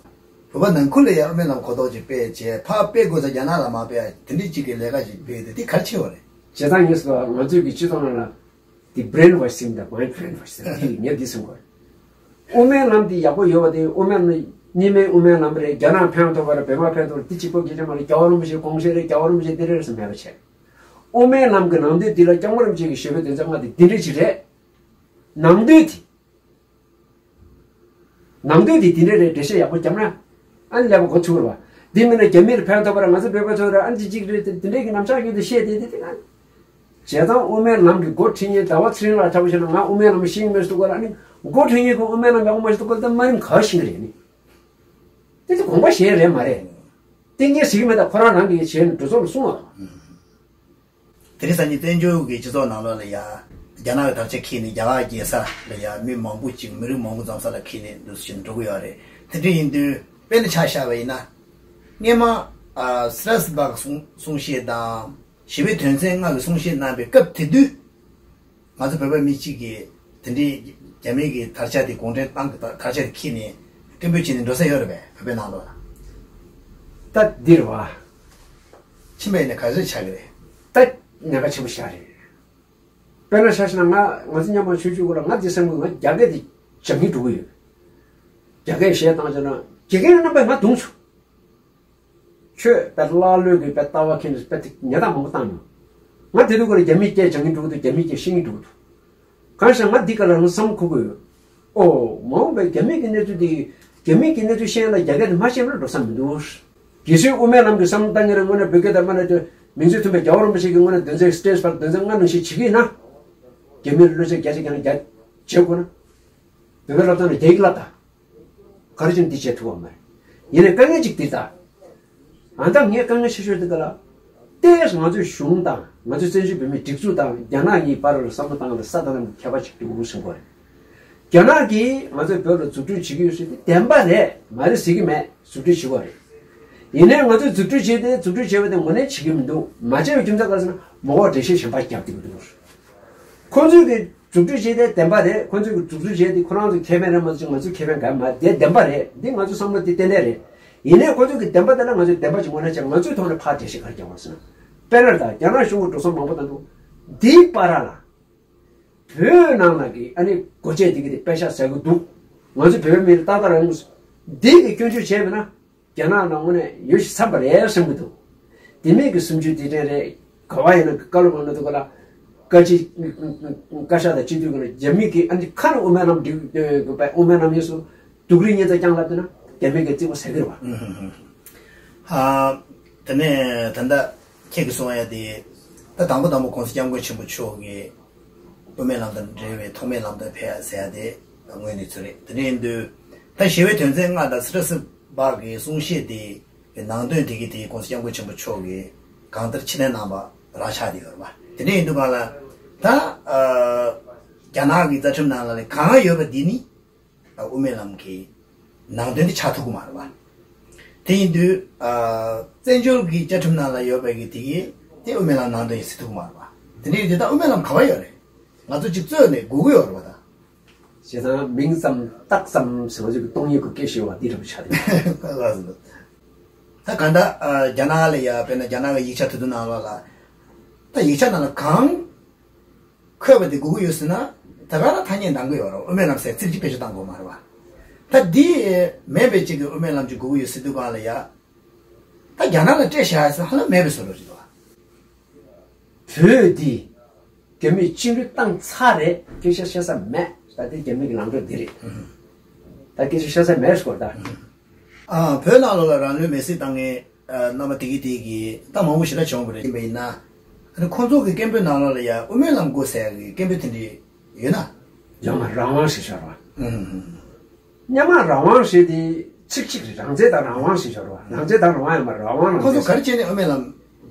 བོད་པ་ནང་ཁུལ་ལ་ཡང་དབུ་མའི་ལམ་གོ་རྟོགས་ཅིག་སྤེལ་བྱས་ཕར་སྤེལ་དགོས་ས་རྒྱ་ནག་ལ་མ་སྤེལ་ཡ་དེ་འདྲའི་ཅིག་གི་ལས་ཀ་ཞིག་སྤེལ་ཏེ་དེ་ག་རེ་བྱེད་པ་རེད། བྱས་ཙང་ངས་ཟེར་བ་ང་ཚོའི་གི་སྤྱི་ཚོགས་ནང་ལ། དེ་brainwash་ཟེར་མི་དང་mind brainwash་ཟེར་དེ་ངས་འདི་གསུང་དགོས། དབུ་མའི་ལམ་འདི་ཡག་པོ་ཡོད་པ་དེ་དབུ་མའི་ལམ་གཉིས་སྨན་དབུ་མའི་ལམ་རེད། རྒྱ་ནག་ཕན་ཐོགས་པ་རེད། བོད་པ་ཕན་ཐོགས་རེད། འདི་གཅིག་པོ་གི་ཅང་མ་རེད། རྒྱལ་བ་རིན་པོ་ཆེའི་དགོངས་བཞེད་རེད། རྒྱལ་བ་རིན་པོ་ཆེ་འདི་རེད་ཟེར་མེད་པ་བྱས། དབུ་མའི་ལམ་གྱི་ནང་དོན་འདི་ལ་སྐྱབས་མགོན་རིན་པོ་ཆེ་གིས་ཞུས་པའི་དོན་ཚན་ལྔ་དེ་འདི་འདྲ་ཅིག་རེད། ནང་དོན་དེ། ནང་དོན་དེ་དེ་འདྲ་རེད། འགྲེལ་བཤད་ཡག་པོ་བརྒྱབ་ན་ཨ་ནི་ཀླད་པ་འགོ་ཚུགས་རེད་བ། འདི་མིན་ན་རྒྱ་མིར་ཕན་ཐོགས་པ་རེད། ང་ཚོ་བོད་པ་ཚོ་རེད། ཨ་ནི་ཅིག་ཅིག་རེད། དེ་འདྲའི་གི་རྣམ་གཞག་ཡོད་དེ་བཤད་དེ་དེ་དེ་ན། བྱས་ཙང་དབུ་མའི་ལམ་གྱི་འགོ་ཁྲིད་མཁན་ཟླ་བ་ཚེ་རིང་ལགས་འདྲ་པོ་བྱས་ན་ང་དབུ་མའི་ལམ་ཤེས་ཀྱི་མེད་ཟེར་དུས་སྐབས་ལ་ཨ་ནི་འགོ་ཁྲིད་མཁན་གྱིས་དབུ་མའི་ལམ་ཡག་པོ་མ་ཤེས་དུས་སྐབས་ལ་ད་དམའ་རིམ་ག་ཤེས་ཀྱི་རེད་ནི། དེ་ཚོ་དགོངས་པ་བཞེས་རེད་མ་རེད། དེ་ངས་ཟེར་གྱི་མེད། ད་ཁོ་རང་རང་གིས་བྱས་ནས་འགྲོ་ཚོགས་ལ་གསུང་བ། དེ་རིང་སང་ཉིན་བཙན་བྱོལ་གྱི་སྤྱི་ཚོགས་ནང་ལོགས་ལ་ཡ། རྒྱ་ནག་གི་དར་ཆ་འཁྱེར་ནས་རྒྱ་གར་རྒྱལ་ས་ལ་ཡ་མི་མང་པོ་ཅིག་མི་རིགས་མང་པོ་འཛོམས་ས་ལ་འཁྱེར་ནས་འདུག་སེ་བྱས་ནས་འགྲོ་གི་ཡོད་རེད། དེ་འདྲ་ཡིན་དུས་དཔེར་ན་ཆ་བཞག་པ་ཡིན་ན། སྔས་མ་ཨ་སི་རཱས་སི་པག་གསུང་གསུང་བཤད་དང་ཞི་བའི་དོན་ཚན་ལྔ་གི་གསུང་བཤད་གནང་པའི་སྐབས་དེ་དུས། ང་ཚོ་བོད་པ་མི་གཅིག་གིས་དེ་འདྲའི་རྒྱ་མི་གི་དར་ཆ་དེ་གུང་ཁྲན་ཏང་གི་དར་ཆ་དེ་འཁྱེར་ནས་སྐད་འབོད་བྱས་ནས་འགྲོ་ས་ཡོད་རེད་པས། བོད་པའི་ནང་ལོགས་ལ། ད་འདིར་བ། ཕྱིན་པ་ཡིན་ན་ག་ཚོད་ཆགས་ཀྱི་རེད། ད་ཉེན་ཁ་ཆེན་པོ་ཞིག་རེད། དཔེར་ན་ཆ་བཞག་ན་ང་ང་ཚོ་མཉམ་པ་ཆོས་བརྒྱུད་སྐོར་ལ་ང་འདི་བསམ་གི། ང་རྒྱ་སྐད་དེ་སྦྱང་གིན་འགྲོ་གི་ཡོད། རྒྱ་སྐད་གཞས་བཏང་བྱས་ན་དགེ་རྒན་རྣམ་པས་ང་བརྡུངས་བྱུང་། ཁྱོད་དཔེ་ཀླ་ཀློའི་གི་དཔེ་ལྟ་བ་མཁན་དཔེ་དེ་ཉེས་རྡུང་མང་པོ་བཏང་མྱོང་། ང་དེ་དུས་ཀ་ལ་རྒྱ་མིའི་སྐད་སྦྱང་གིན་འགྲོ་གི་འདུག་རྒྱ་མིའི་སྐད་ཤེས་ཀྱིན་འགྲོ་གི་འདུག་གང་ཞིག་ང་འདི་ག་ལ་རང་བསམ་ཁུག་གི་ཡོད། ཨོ། མ་འོངས་པའི་རྒྱ་མི་གི་གནས་ཚུལ་འདི། རྒྱ་མི་གི་གནས་ཚུལ་ཤེས་ཡ་ལ་རྒྱ་སྐད་འདི་མ་ཤེས་པ་ལ་འགྲོ་ས་མི་འདུག་གལ་སྲིད་དབུ་མའི་ལམ་གྱི་བསམ་བློ་བཏང་མཁན་རེད་དངོས་གནས་བོད་སྐད་དང་སྨན་བླ་དེ་མིང་ཚིག་མཐུན་པའི་རྒྱལ་བ་རིན་པོ་ཆེ་གི་དངོས་གནས་དོན་ཚན་སི་ཊེ་ཊི་སི་པར་དོན་ཚན་ལྔ་ནང་བཞིན་བྱེད་ཀྱི་ཡིན་ན། རྒྱ་མིར་བློ་ཆེན་བརྒྱ་ཆ་བརྒྱ་ནས་བརྒྱ་བྱེད་དགོས་ན། བོད་པའི་བསླབ་སྟངས་ལ་རྒྱ་ཡིག་བསླབ་དང་། ག་རེ་བྱས་ནས་འདི་བྱེད་ཐུབ་པ་མ་རེད། ཡིན་ནའི་དཀའ་ངལ་གཅིག་འདི་ལྟ། ཨ་ད་ངས་དཀའ་ངལ་ཆེ་ཤོས་འདི་ག་ལ། ཏོག་ཙམ་ང་ཚོའི་གཞུང་དང་ང་ཚོའི་བཙན་བྱོལ་བོད་མིའི་སྒྲིག་འཛུགས་དང་རྒྱ་ནག་གཉིས་བར་ལ་བསམ་བློ་བཏང་ལ་ས་དང་ལམ་གྱི་ཁྱད་པར་ཅིག་འདུག་གསུང་གི་ཡོད་རེད། རྒྱ་ནག་གིས་ང་ཚོའི་བོད་ལ་འཛུགས་སྐྲུན་བྱེད་ཀྱི་ཡོད་ཟེར་དེ་བདེན་པ་རེད། མ་རེད་ཟེར་གྱི་མེད། འཛུགས་སྐྲུན་བྱེད་དགོས་རེད། ཡིན་ནའི་ང་ཚོས་འཛུགས་སྐྲུན་བྱས་ཏེ་འཛུགས་སྐྲུན་བྱས་པ་དེ་ངོས་ལེན་བྱེད་ཀྱི་མི་འདུག་མ་བྱས་པའི་རྒྱུ་མཚན་ག་རེ་ཟེར་ན། མ་འོངས་པར་འགྲེལ་བཤད་གཞན་པ་རྒྱབ་བསྡད་ཀྱི་འདུག་ཁོ་ཚོས་ཀྱི་འཛུགས་སྐྲུན་བྱས་ཏེ་བདེན་པ་རེད། ཁོ་ཚོས་ཀྱི་འཛུགས་སྐྲུན་བྱས་ཏེ་ཁོ་རང་ཚོའི་ཁེ་ཕན་རེད་མ་གཏོགས་ང་ཚོའི་ཁེ་ཕན་གང་ཡང་མ་རེད། དེ་བདེན་པ་རེད། འདི་ང་ཚོའི་བསམ་བློ་དེ་ཏན་ཏན་རེད། ཡིན་ནའི་ཁོ་ཚོས་ཀྱི་བདེན་པ་དེ་ལ་ང་ཚོས་བདེན་པ་ཅིག་ངོས་ལེན་བྱས། ང་ཚོའི་ཐོག་ནས་ཕར་འགྲེལ་བཤད་ག་རེ་རྒྱག་དགོས་ཟེར་ན། དཔེར་ན་ད་རྒྱ་ནག་གཞུང་གི་འགྲོ་སོང་མང་པོ་བཏང་འདུག་འདིའི་བར་ལ། བོད་ནང་ལ་གི་ཨ་ནི་སྒོ་འབྱེད་འདི་གི་དེ་པད་ཤག་ཟ་གི་འདུག་ང་ཚོ་བོད་པའི་མི་ལ་ཏག་ཏག་རང་འདི་གི་སྐྱོན་བརྗོད་བྱས་པ་ན། རྒྱ་ནག་ནང་དངོས་གནས་ཡོད་ཞིག་འཚམས་པ་རེད་བསམ་གི་འདུག་དེ་མིན་གྱི་སུམ་ཅུ་སྡེ་ཕྲན་རེད། ག་བ་ཡིན་ན་བཀའ་སློབ་གནང་ན་འདུག་ག་ལ། བཀའ་སྤྱི་བཀའ་ཤག་དང་སྤྱི་འཐུས་ཀྱི་ལ་རྒྱ་མི་གི་ཨ་ནི་ཁ་ནས་དབུ་མའི་ལམ་འགྲིག་དགོས་པའི་དབུ་མའི་ལམ་གཉིས་སུ་སྡུག་རུས་སྙན་ཚ་རྐྱང་ལབ་དེ་ན་རྒྱ་མི་གི་རྩིག་པ་ཟ་གི་རེད་བ། ཨ། དེ་ནས་ད་ལྟ་ཁྱེད་ཀྱིས་གསུང་ཡ་དེ། ད་དང་པོ་དང་པོ་༸གོང་ས་༸སྐྱབས་མགོན་ཆེན་པོ་མཆོག་གིས་དབུ་མའི་ལམ་དང་འབྲེལ་བའི་ཐོག་མའི་ལམ་སྟོན་ཕེབས་ཡ་ཟེར་ཡ་དེ་དངོས་གནས་ཚོད་རེད། དེ་འདྲ་ཡིན་དུས། ད་ཞི་བའི་དོན་ཚན་ལྔ་དང་སི་ཏྲ་སི་སྦག་གི་གསུང་བཤད་དེ་གི་ནང་དོན་དེ་གི་དེ་༸གོང་ས་༸སྐྱབས་མགོན་ཆེན་པོ་མཆོག་གིས་གང་ལྟར་ཕྱིར་ལན་གནང་བ་རང་ཆགས་བསྡད་ཡོད་རེད་པ། དེ་འདྲ་ཡིན་དུས་གང་ལ། ད་ཨ་རྒྱ་ནག་གི་རྩ་ཁྲིམས་ནང་ལ་ལས་གང་ཡོད་པ་འདི་ནི། དབུ་མའི་ལམ་གྱི་ནང་དོན་དེ་ཆགས་ཐུབ་ཀྱི་མ་རེད་པ། དེ་ཡིན་དུས། ཨ། བཙན་བྱོལ་གྱི་བཅའ་ཁྲིམས་ནང་ལ་ཡོད་པའི་གི་དེ་གི་དེ་དབུ་མའི་ལམ་ནང་དོན་ཡིན་ཟེར་ཐུབ་ཀྱི་མ་རེད་པ། དེ་འདྲ་ཡིན་དུས་ད་དབུ་མའི་ལམ་ག་པར་ཡོད་རེད། ང་ཚོ་གཅིག་རྩོད་ནས་སྒུག་གི་ཡོད་རེད་པ་ད། བྱས་ཙང་མིང་ཙམ་རྟགས་ཙམ་ཟེར་བ་ཅིག་གི་སྟོང་ཉིད་ཀྱི་སྐད་ཤོད་པ་འདི་འདྲ་པོ་ཆགས་འདུག་ད་ག་འདྲ། ཨ། རྒྱ་ནག་ལ་ཡ་དཔེར་ན་རྒྱ་ནག་གི་ཡིག་ཆ་དེ་ཚོ་ནང་ལོགས་ལ། ད་ཡིག་ཆ་ནང་ལ་གང་འཁོད་པ་དེ་དགོས་ཀྱི་ཡོད་ཟེར་ན། ད་ག་རང་ཐ་སྙད་འདང་གི་ཡོད་རེད། དབུ་མའི་ལམ་ཟེར་ཚིག་གཅིག་བེད་སྤྱོད་བཏང་དགོས་མ་རེད་པ། ད་འདི་མེད་པའི་གཅིག་གི་དབུ་མའི་ལམ་གཅིག་དགོས་ཀྱི་ཡོད་ཟེར་དུས་གང་ལ་ཡ། ད་རྒྱ་ནག་ལ་སྤྲད་བཞག་ཟེར་ཧ་ལམ་མེད་པའི་བཟོ་འདྲ་ཞིག་འདུག་པ། བོད་འདི་རྒྱ་མིས་བཅིངས་འགྲོལ་བཏང་ཚར་རེད། སྐད་ཆ་བཤད་ས་མེད། ད་ལྟའི་རྒྱ་མི་གི་ལངས་ཕྱོགས་འདི་རེད། ད་སྐད་ཆ་བཤད་ས་མེད་ཟེར་གོ་ད། ཨ། བོད་ནང་ལོགས་ལ་རང་ལུས་མེར་སྲེག་བཏང་མཁན། ཨ། རྣམ་པ་དེ་གི་དེ་གི་ད་མང་པོ་ཞེ་དྲག་བྱུང་བ་རེད། ཡིན་པ་ཡིན་ན། ཨ་ནི་ཁོང་ཚོ་གི་སྐད་འབོད་ནང་ལོགས་ལ་ཡ་དབུ་མའི་ལམ་དགོས་ཟེར་ཡ་གི་སྐད་འབོད་དེ་འདྲ་ཡོད་ན། ཡང་ན་རང་དབང་ཞེས་བྱ་བ། ཨུམ། སྔོན་མ་རང་དབང་ཞེས་དེ་ཚིག་གཅིག་རེད། རང་བཙན་དང་རང་དབང་ཞེས་བྱ་བ། རང་བཙན་དང་རང་དབང་ཡང་མ་རེད། རང་དབང་རང་ཁོང་ཚོ་བཙན་ག་རེ་བྱས་ནས་དབུ་མའི་ལམ་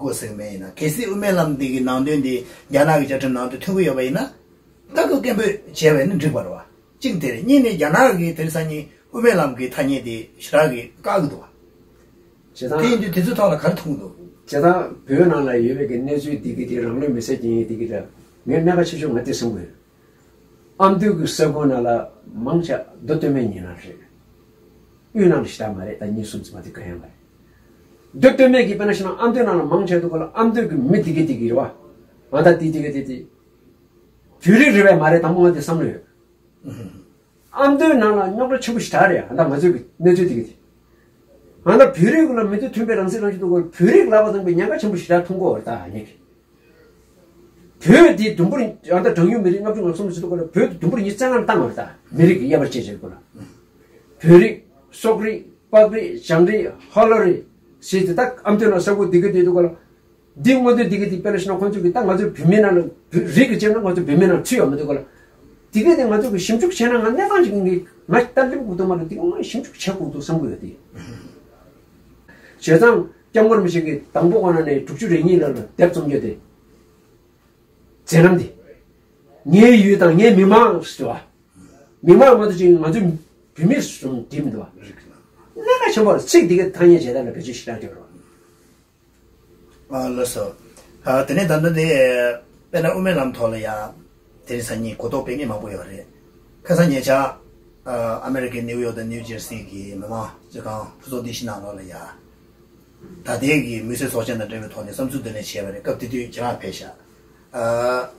དགོས་ཟེར་གི་མེད་ཡིན་ན། གལ་སྲིད་དབུ་མའི་ལམ་འདི་གི་ནང་དོན་འདི་རྒྱ་ནག་གི་བཅའ་ཁྲིམས་ནང་དུ་ཐོན་གི་ཡོད་པ་ཡིན་ན། ད་ཁོས་སྐད་འབོད་བྱས་པ་ཡིན་ན་འགྲིག་པ་རེད་བ། གཅིག་དེ་རེད། གཉིས་ནི་རྒྱ་ནག་གི་དེ་རིང་སང་ཉིན་དབུ་མའི་ལམ་གྱི་ཐ་སྙད་དེ་ཞེ་དྲག་གི་བཀག་གི་འདུག་བ། བྱས་ཙང་། དེ་ཡིན་དུས་དེ་ཚོའི་ཐོག་ལ་ག་རེ་མཐོང་གི་འདུག་བྱས་ཙང་བོད་ནང་ལ་ཡོད་པའི་གི་གནས་ཚུལ་འདི་གི་དེ་རང་ལུས་མེར་སྲེག་བྱེད་མཁན་འདི་གི་ད་ངས་གནད་འགག་ཆེ་ཤོས་ང་དེ་བསམ་གི་ཡོད། ཨ་མདོ་གི་ས་ཁུལ་ནང་ལ་མང་ཆེ་མདོ་སྟོད་སྨད་གཉིས་ནང་རེད། དབུས་ནང་ལ་ཞེ་དྲག་མ་རེད། ད་གཉིས་གསུམ་ཙམ་མ་གཏོགས་གང་ཡང་མ་རེད། མདོ་སྟོད་སྨད་ཀྱི་དཔེར་ན་བཤད་ན་ཨ་མདོའི་ནང་ལ་མང་ཆེ་འདུག་ག་ལ། ཨ་མདོ་གི་མི་དེ་གི་དེ་གི་རེད་བ། ང་ད་དེ་དེ་གི་དེ་དེ། བོད་རིགས་རེད་པས་མ་རེད། དང་པོ་ང་དེ་བསམ་བློ་ཡོད། ཨ་མདོའི་ནང་ལ་རྙོག་དྲ་ཆེན་པོ་ཞེ་དྲག་རེད། ཨ་ད་ང་ཚོའི་གི་གནས་ཚུལ་དེ་གི་དེ། ང་ད་བོད་རིགས་ལ་མི་ཚེ་མཐུན་པའི་རང་སྲིད་རང་སྐྱོང་ཐོག་བོད་རིགས་ལབ་པ་ཙམ་གྱི་ཉེན་ཁ་ཆེན་པོ་ཞེ་དྲག་མཐོང་གི་ཡོད་རེད། ད་ངས་གི་བོད་འདི་དུམ་བུར་ཡང་ད་གྲངས་ཉུང་མི་རིགས་ལྔ་བཅུ་ང་གསུམ་ཟེར་དུས་སྐོར་ལ་བོད་དུམ་བུར་ཉི་ཤུ་རྩ་ལྔར་བཏང་བ་རེད། ད་མི་རིགས་ཀྱི་དབྱེ་བ་ཕྱེ་བྱེད་སྐོར་ལ། བོད་རིགས། སོག་རིགས། པགས་རིགས། ལྗང་རིགས། ཧོ་ལོ་རིགས་ཟེར་ཏེ། ད་ཨ་མདོའི་ནང་ས་ཁུལ་འདི་ག་དེ་དུས་སྐོར་ལ། འདི་དངོས་དོན་འདི་ག་དེ་དཔེར་ན་བཤད་ན་ཁོང་ཚོས་གི་ད་ང་ཚོའི་བོད་མི་ནང་ལ་བོད་རིགས་ཀྱི་ཅན་ན་ང་ཚོ་བོད་མི་ནང་ཚུད་ཡོད་མི་འདུག་ག་ལ། འདི་ག་དེ་ང་ཚོ་གི་ཞིབ་འཇུག་བྱས་ན་ང་གནས་སྟངས་ཅིག་གི་ང་ལྟ་ལེན་དགོས་འདུག་མ་གཏོགས་འདི་ག་ང་ཞིབ་འཇུག་བྱེད་དགོས་འདུག་བསམ་གི་ཡོད་དེ། བྱས་ཙང་། སྐྱབས་མགོན་རིན་པོ་ཆེ་གིས་དང་པོ་ཁོ་ན་ནས་དྲུག་ཅུ་རེ་གཉིས་ལོ་ལ་དེབ་རྩོམ་རྒྱུ་དེ། མཛད་རྣམ་དེ། ངའི་ཡུལ་དང་ངའི་མི་མང་ཟེར་བ། མི་མང་མ་གཏོགས་ཅིག་ང་ཚོའི་བོད་མི་གསུམ་བྲིས་མི་འདུག་བ། གནད་འགག་ཆེན་པོ་རེད། ཚིག་འདི་གའི་ཐ་སྙད་བྱས་ད་ལ་བེད་སྤྱོད་ཞེ་དྲག་སྐྱོན་རེད་བ། ཨ་ལགས་སོ། ཨ་དེ་ནས་ད་ལྟ་དེ། དཔེར་ན་དབུ་མའི་ལམ་ཐོག་ལ་ཡ། དེ་རིང་སང་ཉིན་གོ་རྟོགས་སྤེལ་མཁན་མང་པོ་ཡོད་རེད། ཁ་སང་ཉེ་ཆར། ཨ་ཨ་མེ་རི་ཀའི་ནིའུ་ཡོག་དང་ནིའུ་ཇར་སི་གི་མི་མང་སྤྱི་ཁང་ཕུན་ཚོགས་སྡེ་བཞི་ནང་ལོགས་ལ་ཡ། ད་ལྟའི་གི་མི་སེར་ཚོགས་ཆེན་དང་འབྲེལ་བའི་ཐོག་ནས་བསམ་ཚུལ་བཏོན་གནང་བྱས་པ་རེད། སྐབས་དེ་དུས་ཁྱེད་རང་ཕེབས་ཤག་ཨ་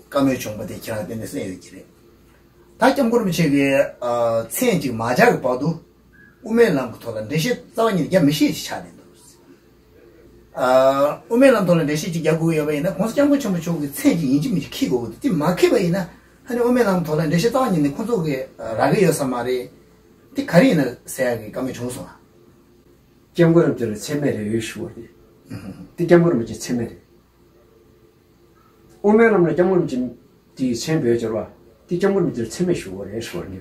བཀའ་མོལ་བྱུང་བ་དེ་ཁྱེད་རང་དཔེ་ནས་གསན་ཡོད་ཀྱི་རེད། ད་སྐྱབས་མགོན་རིན་པོ་ཆེ་གིས་ཨ་མཚན་གཅིག་མ་སྦྱར་གི་བར་དུ། དབུ་མའི་ལམ་གྱི་ཐོག་ལ་འགྲེལ་བཤད་རྩ་བ་ཉིད་ནས་རྒྱག་མི་ཤེས་ཅིག་ཆགས་བསྡད་འདུག་ཨ་དབུ་མའི་ལམ་ཐོག་ལ་འགྲེལ་བཤད་ཅིག་རྒྱག་དགོས་ཀྱི་ཡོད་པ་ཡིན་ན། གོང་ས་སྐྱབས་མགོན་ཆེན་པོ་མཆོག་གི་མཚན་གཅིག་ཡིན་གཅིག་མིན་གཅིག་འཁྱེར་དགོས་ཀྱི་འདུག་དེ་མ་འཁྱེར་བ་ཡིན་ན། ཨ་ནི་དབུ་མའི་ལམ་ཐོག་ལ་འགྲེལ་བཤད་རྩ་བ་ཉིད་ནས་ཁོང་ཚོ་གི་རག་གི་ཡོད་ས་མ་རེད། དེ་ག་རེ་ཡིན་ན་ཟེར་ཡག་གི་བཀའ་མོལ་བྱུང་སོང་ང་། སྐྱབས་མགོན་རིན་པོ་ཆེ་ལ་མཚན་སྨད་རེ་ཡོད་ཞུ་བ་རེད། དེ་སྐྱབས་མགོན་རིན་པོ་ཆེ་མཚན་སྨད་རེད། དབུ་མའི་ལམ་ལ་སྐྱབས་མགོན་རིན་པོ་ཆེ་དེའི་མཚན་འབོད་སྦྱོར་བ། དེ་སྐྱབས་མགོན་རིན་པོ་ཆེར་མཚན་སྨད་ཞུ་དགོས་རེད་ཞུ་བ་རེད།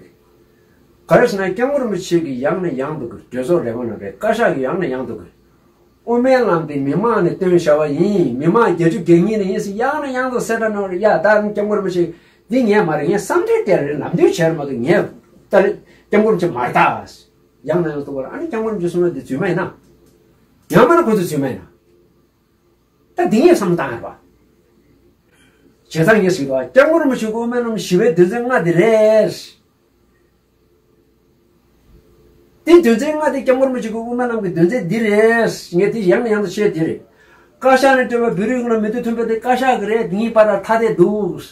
ག་རེ་ཟེར་ན་སྐྱབས་མགོན་རིན་པོ་ཆེ་གིས་ཡང་ནས་ཡང་དུ་གི་གྲོས་ཚོགས་ལས་ཁུངས་ནང་རེད། བཀའ་ཤག་གིས་ཡང་ནས་ཡང་དུ་གི། དབུ་མའི་ལམ་དེ་མི་མང་ནས་བཏོན་བཞག་པ་ཡིན། མི་མང་བརྒྱད་ཅུ་གྱ་གཉིས་ནས་ཡིན་ཟེར་ཡང་ནས་ཡང་དུ་གསལ་བསྒྲགས་གནང་བ་རེད། ཡ་ད་སྐྱབས་མགོན་རིན་པོ་ཆེ་འདི་ངས་མ་རེད། ངས་བསམ་འཆར་སྤྲད་རེད། ལམ་སྟོན་བྱས་རེད་མ་གཏོགས་ངས་ ད་ནི་སྐྱབས་མགོན་རིན་པོ་ཆེ་མ་རེད་ད། ཡང་ན་ཡང་དུ་བར་ཨ་ནི་སྐྱབས་མགོན་རིན་པོ་ཆེ་གསུངས་ན་འདི་རྫུན་མ་ཡིན་ན། ཡང་མིན་ན་ཁོ་ཚོ་རྫུན་མ་ཡིན་ན། ད་འདི་ངས་བསམ་བློ་བཏང་ཡོད་པ། བྱས་ཙང་ངས་ཞུས་པ་སྐྱབས་མགོན་རིན་པོ་ཆེ་གི་དབུ་མའི་ལམ་ཞི་བའི་དོན་ཚན་ལྔ་དེ་རེད། དེ་དོན་ཚན་ལྔ་དེ་སྐྱབས་མགོན་རིན་པོ་ཆེ་གི་དབུ་མའི་ལམ་གྱི་དོན་ཚན་འདི་རེད། ངས་དེ་ཡང་ནས་ཡང་དུ་བཤད་དེ་རེད། བཀའ་ཤག་ནས་སྤྲད་པའི་བོད་རིགས་ཀྱི་ནང་མི་ཐོབ་ཐུན་པ་དེ་བཀའ་ཤག་གི་རེད། དེ་གཉིས་བར་ལ་ཐ་དད་འདུག་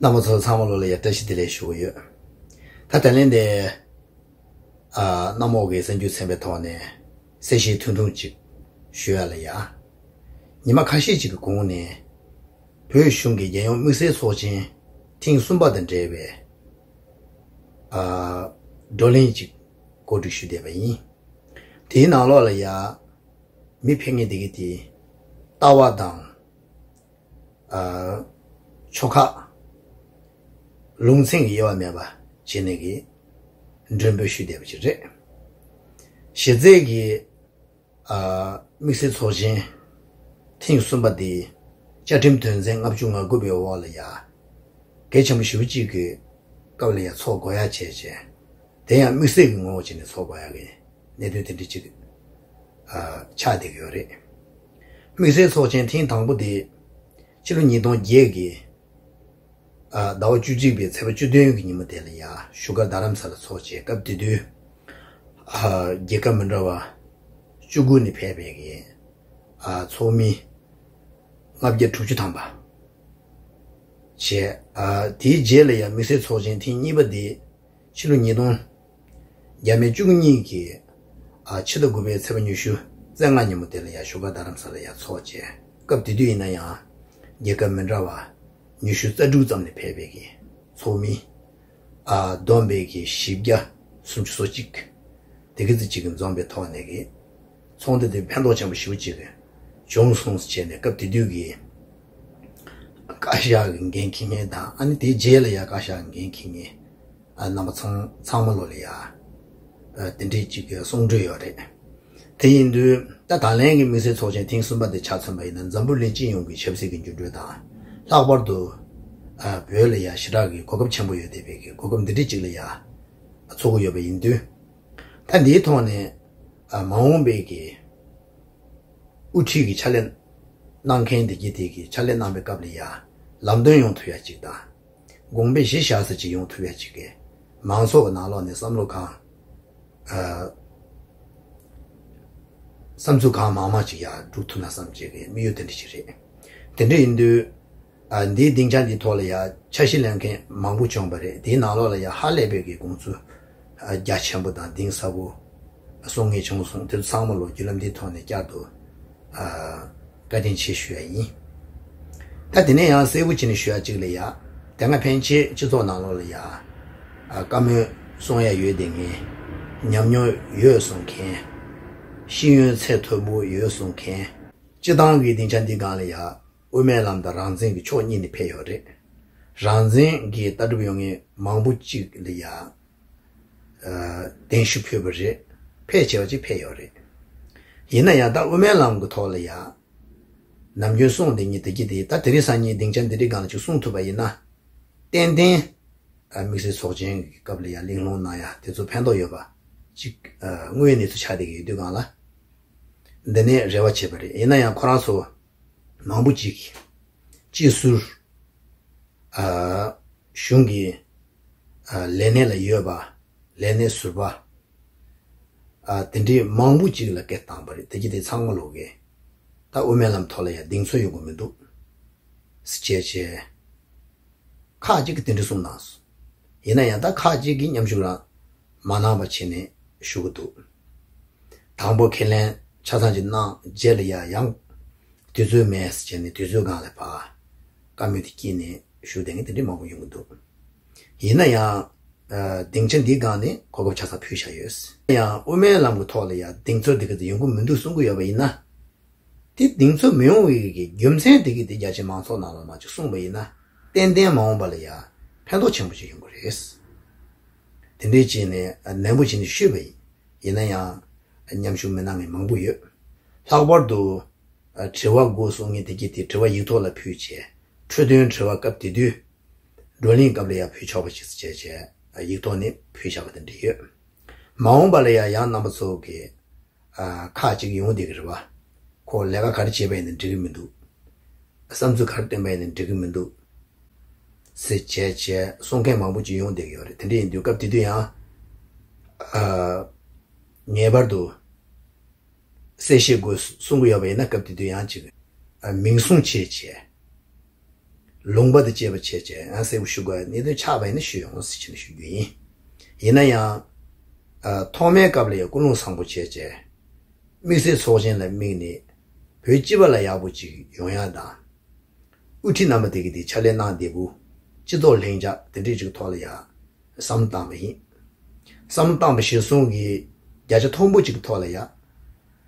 རྣམ་པ་ཚོ་ཚང་མ་ལོ་ལ་ཡ་བཀྲ་ཤིས་བདེ་ལེགས་ཞུ་གི་ཡོད། ད་དེ་ལན་དེ། ཨ། གནམ་འོག་གི་གསར་འགྱུར་ཚན་པའི་ཐོག་ནས་གསལ་བཤད་ཐུང་ཐུང་ཅིག་ཞུ་ཡ་ལ་ཡ། ཉི་མ་ཁ་ཤས་ཅིག་གི་གོང་ནས་བོད་གཞུང་གི་རྒྱལ་ཡོངས་དམིགས་བསལ་ཚོགས་ཆེན་ཐེངས་གསུམ་པ་དང་འབྲེལ་བའི། ཨ། བགྲོ་གླེང་ཅིག་གོ་སྒྲིག་ཞུས་བསྡད་པ་ཡིན། དེའི་ནང་ལོགས་ལ་ཡ། མི་ཕེབས་མཁན་དེ་གི་དེ་ལྟ་བ་དང་། ཨ། ཆོལ་ཁ། ལུང་ཚན་གྱི་དབྱེ་བ་མེད་པ་བྱས་ནས་ཀྱི་མགྲོན་འབོད་ཞུས་བསྡད་པ་ཅིག་རེད། གཞི་རྩའི་གི། ཨ། དམིགས་བསལ་ཚོགས་ཆེན་ཐེངས་གསུམ་པ་དེ་བཅའ་ཁྲིམས་དོན་ཚན་ལྔ་བཅུ་ང་དགུ་པའི་འོག་ལ་ཡ། གལ་ཆེན་པོ་ཞེ་པོ་ཅིག་གི་སྐབས་ལ་ཡ་ཚོགས་དགོས་ཡ་བྱས་བྱས། དེ་ཡང་དམིགས་བསལ་གྱི་ངོ་བོ་བྱས་ནས་ཚོགས་དགོས་ཡ་གི་གནད་དོན་དེ་འདྲ་ཅིག་ཨ། ཆགས་བསྡད་ཀྱི་ཡོད་རེད། དམིགས་བསལ་ཚོགས་ཆེན་ཐེངས་དང་པོ་དེ་ཕྱི་ལོ་ཉིས་སྟོང་བརྒྱད་ཀྱི། ཨ། ཟླ་བ་བཅུ་གཅིག་པའི་ཚེས་པ་བཅུ་བདུན་གྱི་ཉིན་མོ་དེ་ལ་ཡ་བཞུགས་སྒར་རྡ་རམ་ས་ལ་ཚོགས་བྱས། སྐབས་དེ་དུས། ཨ། རྒྱལ་ཁབ་མི་འདྲ་བ་བཅུ་དགུ་ནས་ཕེབས་པའི་གི། ཨ། ཚོགས་མི་ལྔ་བརྒྱ་དྲུག་ཅུ་ཐམ་པ་བྱས། ཨ། དེའི་རྗེས་ལ་ཡང་དམིགས་བསལ་ཚོགས་ཆེན་ཐེངས་གཉིས་པ་དེ་ཕྱི་ལོ་ཉིས་སྟོང་བརྒྱ་མེད་བཅུ་གཉིས་ཀྱི། ཨ། ཕྱི་ཟླ་དགུ་པའི་ཚེས་པ་ཉི་ཤུ་རྩ་ལྔ་ཉིན་མོ་དེ་ལ་ཡང་བཞུགས་སྒར་རྡ་རམ་ས་ལ་ཡང་ཚོགས་བྱས། སྐབས་དེ་དུས་ཡིན་ན་ཡང་རྒྱལ་ཁབ་མི་འདྲ་བ་ཉི་ཤུ་རྩ་དྲུག་ཙམ་ནས་ཕེབས་པའི་གི་ཚོགས་མི། ཨ། བསྡོམས་པའི་གི་བཞི་བརྒྱ་སུམ་ཅུ་སོ་གཅིག་དེ་གི་ཙི་གཅིག་གི་འཛོམས་པའི་ཐོག་ནས་གི་ཚོགས་འདུ་དེ་ཕན་ཐོགས་ཆེན་པོ་ཞེ་པོ་ཅིག་བྱུང་སོང་ཟེར་བྱས་ནས། སྐབས་དེ་དུས་ཀྱི་བཀའ་ཤག་གི་འགན་འཁྱེར་མཁན་དང་། ཨ་ནི་དེའི་རྗེས་ལ་ཡ་བཀའ་ཤག་གི་འགན་འཁྱེར་མཁན། ཨ། རྣམ་པ་ཚང་ཚང་མ་ལོ་ལ་ཡ། ཨ། དེ་འདྲའི་ཅིག་གི་གསུང་གྲོས་ཡོད་རེད། དེ་ཡིན་དུས་ད་ད་ལན་གྱི་དམིགས་བསལ་ཚོགས་ཆེན་ཐེངས་གསུམ་པ་དེ་ཆ་མཚོན་པ་ཡིན་ན། འཛམ་བུ་གླིང་སྤྱི་ཡོངས་ཀྱི་ཆབ་སྲིད་ཀྱི་འགྱུར་འགྲོས་དང་། ལྷག་པར་དུ། ཨ། བོད་ལ་ཡ་ཞེ་དྲག་གི་གོ་སྐབས་ཆེན་པོ་ཡོད་བསྡད་པའི་གི་གོ་སྐབས་འདི་འདྲའི་ཅིག་ལ་ཡ་ཚོགས་ཀྱི་ཡོད་པ་ཡིན་དུས། ད་འདིའི་ཐོག་ནས། ཨ། མ་འོངས་པའི་གི་དབུ་ཁྲིད་ཀྱི་ཕྱག་ལས་གནང་མཁན་དེ་གྱིས་དེ་གི་ཕྱག་ལས་གནང་པའི་སྐབས་ལ་ཡ་ལམ་སྟོན་ཡོང་ཐུབ་ཡ་ཅིག་དང་། དགོངས་པ་གཞི་བཞག་ས་ཅིག་ཡོང་ཐུབ་ཡ་ཅིག་གི་མང་ཚོགས་ཀྱི་ནང་ལོགས་ནས་བསམ་བློ་གང་། ཨ། བསམ་ཚུལ་གང་མང་མང་ཅིག་ཡར་སྒྲུག་ཐུབ་ན་བསམ་བྱས་ཀྱི་དམིགས་ཡུལ་དེ་འདྲ་ཞིག་རེད། དེ་འདྲ་ཡིན་དུས། ཨ། འདིའི་སྡིངས་ཆ་འདིའི་ཐོག་ལ་ཡ་འཆར་གཞི་ལེན་མཁན་མང་པོ་བྱུང་བ་རེད། དེའི་ནང་ལོགས་ལ་ཡ་ཧ་ལས་པའི་གི་དགོངས་ཚུལ། ཨ། རྒྱ་ཆེན་པོ་དང་གཏིང་ཟབ་པོ་གསུང་མཁན་བྱུང་སོང་། དེ་ཚོ་ཚང་མ་ལོ་བརྒྱུད་ལམ་འདིའི་ཐོག་ནས་བསྐྱར་དུ། ཨ། བཀའ་དྲིན་ཆེ་ཞུ་ཡ་ཡིན། ད་དེ་ནས་ཡང་གསལ་པོ་བྱས་ནས་ཞུ་ཡ་གཅིག་ལ་ཡ། དེ་སྔ་ཕན་ཆད་སྤྱི་ཚོགས་ནང་ལོགས་ལ་ཡ། ཨ། བཀའ་མོལ་གསུང་ཡ་ཡོད་བསྡད་མཁན། ཉམས་མྱོང་ཡོད་གསུང་མཁན། ཤེས་ཡོན་ཚད་མཐོན་པོ་ཡོད་གསུང་མཁན། སྤྱི་བཏང་གི་སྡིངས་ཆ་འདི་སྒང་ལ་ཡ། དབུ་མའི་ལམ་དང་རང་བཙན་གྱི་ཕྱོགས་གཉིས་ནས་ཕེབས་ཡོད་རེད། རང་བཙན་གྱི་ལྟ་གྲུབ་ཡོད་མཁན་མང་པོ་ཅིག་ལ་ཡ། ཨ། གདན་ཞུ་ཕུལ་བ་རེད། ཕལ་ཆེ་བ་ཅིག་ཕེབས་ཡོད་རེད། ཡིན་ན་ཡང་ད་དབུ་མའི་ལམ་གྱི་ཐོག་ལ་ཡ། ནམ་རྒྱུན་གསུངས་བསྡད་མཁན་དེ་གྱིས་དེ་ད་དེ་རིང་སང་ཉིན་སྡིངས་ཆ་འདི་འདྲའི་སྒང་ལ་ཅིག་གསུང་ཐུབ་པ་ཡིན་ན། ཏན་ཏན། ཨ། དམིགས་བསལ་ཚོགས་ཆེན་གྱི་སྐབས་ལ་ཡ་གླེང་སློང་གནང་ཡ་དེ་ཚོ་ཕན་ཐོགས་ཡོད་པ་ཅིག་ཨ། དངོས་ཡོད་གནས་ཚུལ་ཆགས་བསྡད་ཀྱི་ཡོད་དུས་སྒང་ལ། འདི་ནས་རེ་བ་བྱས་པ་རེད། ཡིན་ན་ཡང་ཁོ་རང་ཚོ་མང་པོ་ཅིག་སྤྱི་ཟུར། ཨ། གཞུང་གི། ཨ། ལས་སྣེ་ལ་ཡོད་པ། ལས་སྣེ་ཟུར་པ། ཨ། དེ་འདྲའི་མང་པོ་ཅིག་ལ་སྐད་བཏང་བ་རེད། དེ་གྱིས་དེ་ཚང་མ་ལོག་གི། ད་དབུ་མའི་ལམ་ཐོག་ལ་ཡ་གདེང་ཚོད་ཡོང་གི་མི་འདུག་ཟེར་བྱས་བྱས། ཁག་ཅིག་གིས་དེ་འདྲ་གསུངས་གནང་སོང་། ཡིན་ན་ཡང་ད་ཁག་ཅིག་གིས་མཉམ་ཞུགས་རང་མ་གནང་བ་བྱས་ནས་ཞུ་གི་འདུག། དང་པོ་ཁས་ལེན་ཆ་ཚང་ཅིག་གནང་རྗེས་ལ་ཡ་ཡང་དུས་ཚོད་མེད་ཟེར་བྱས་ནས་དུས་ཚོད་སྒང་ལ་ཕར་བཀའ་མོལ་དེ་བསྐྱིས་ནས་ཞུ་བསྡད་མཁན་དེ་འདྲ་མང་པོ་ཡོང་གི་འདུག། ཡིན་ན་ཡང་། ཨ། སྡིངས་ཆ་འདིའི་སྒང་ནས་གོ་སྐབས་ཆ་ཚང་ཕུལ་བཞག་ཡོད། ཡང་དབུ་མའི་ལམ་གྱི་ཐོག་ལ་ཡང་གདེང་ཚོད་དེ་ག་ཚོད་ཡོང་གི་མི་འདུག་གསུང་གི་ཡོད་པ་ཡིན་ན། དེ་གདེང་ཚོད་མི་ཡོང་བའི་གི་རྒྱུ་མཚན་དེ་གི་དེ་རྒྱ་ཆེ་མང་ཚོགས་ནང་ལ་མ་ཅིག་གསུངས་པ་ཡིན་ན། ཏན་ཏན་མ་འོངས་པ་ལ་ཡང་ཕན་ཐོགས་ཆེན་པོ་ཅིག་ཡོང་གི་རེད། དེ་འདྲའི་བྱས་ནས་ནན་པོ་བྱས་ནས་ཞུས་པ་ཡིན། ཡིན་ན་ཡང་ མཉམ་ཞུགས་མི་གནང་མཁན་མང་པོ་ཡོད། ལྷག་པར་དུ་ཨ་དྲི་བ་དགོས་གསུང་མཁན་དེ་གྱད་དེ་དྲི་བ་ཡིག་ཐོག་ལ་ཕུལ་བྱས། འཕྲོས་དོན་དྲི་བ་སྐབས་དེ་དུས་བགྲོ་གླེང་སྐབས་ལ་ཡང་ཕུལ་ཆོག་པ་ཞིག་བྱས་བྱས་ཡིག་ཐོག་ནས་ཕུལ་བཞག་པ་དེ་འདྲ་ཡོད། མ་འོངས་པ་ལ་ཡང་ཡང་རྣམ་པ་ཚོ་གི་ཨ་ཁག་ཅིག་ཡོང་བསྡད་ཀྱི་རེད་པ། ཁོ་ལས་ཀ་ག་རེ་བྱས་པ་ཡིན་ན་འགྲིག་གི་མི་འདུག་བསམ་ཚུལ་ག་རེ་བཏོན་པ་ཡིན་ན་འགྲིག་གི་མི་འདུག་ཟེར་བྱས་བྱས་གསུང་མཁན་མང་པོ་ཅིག་ཡོང་བསྡད་ཀྱི་ཡོད་རེད། དེ་འདྲ་ཡིན་དུས་སྐབས་དེ་དུས་ཡང་ཨ་ངེས་པར་དུ་གསལ་བཤད་དགོས་གསུང་གི་ཡོད་པ་ཡིན་ན། སྐབས་དེ་དུས་ཡང་ཅིག་ཨ་མིང་སྲུང་བྱས་བྱས། ལུང་པ་དང་བཅས་པ་བྱས་བྱས་ཡང་གསལ་པོ་ཞུ་དགོས་གནད་དོན་ཆགས་པ་ཡིན་ན་ཞུ་ཡོང་ཟེར་བྱས་ནས་ཞུ་རྒྱུ་ཡིན། ཡིན་ན་ཡང་ཨ་ཐོག་མའི་སྐབས་ལ་ཡང་ཀུན་སློང་བཟང་པོ་བྱས་བྱས། དམིགས་བསལ་ཚོགས་ཆེན་ལ་དམིགས་ནས་བོད་སྤྱི་པ་ལ་ཡག་པོ་ཅིག་ཡོང་ཡ་དང་། དབུ་ཁྲིད་རྣམ་པ་དེ་གི་དེ་ཕྱག་ལས་གནང་བདེ་པོ། སྤྱི་ཚོགས་ལྷིང་འཇགས་དེ་འདྲས་ཅིག་ཐོག་ལ་ཡ་བསམ་བློ་བཏང་བ་ཡིན། བསམ་བློ་བཏང་བ་གཞིར་བཟུང་གིས་བརྒྱ་ཆ་མཐོན་པོ་ཅིག་གི་ཐོག་ལ་ཡ་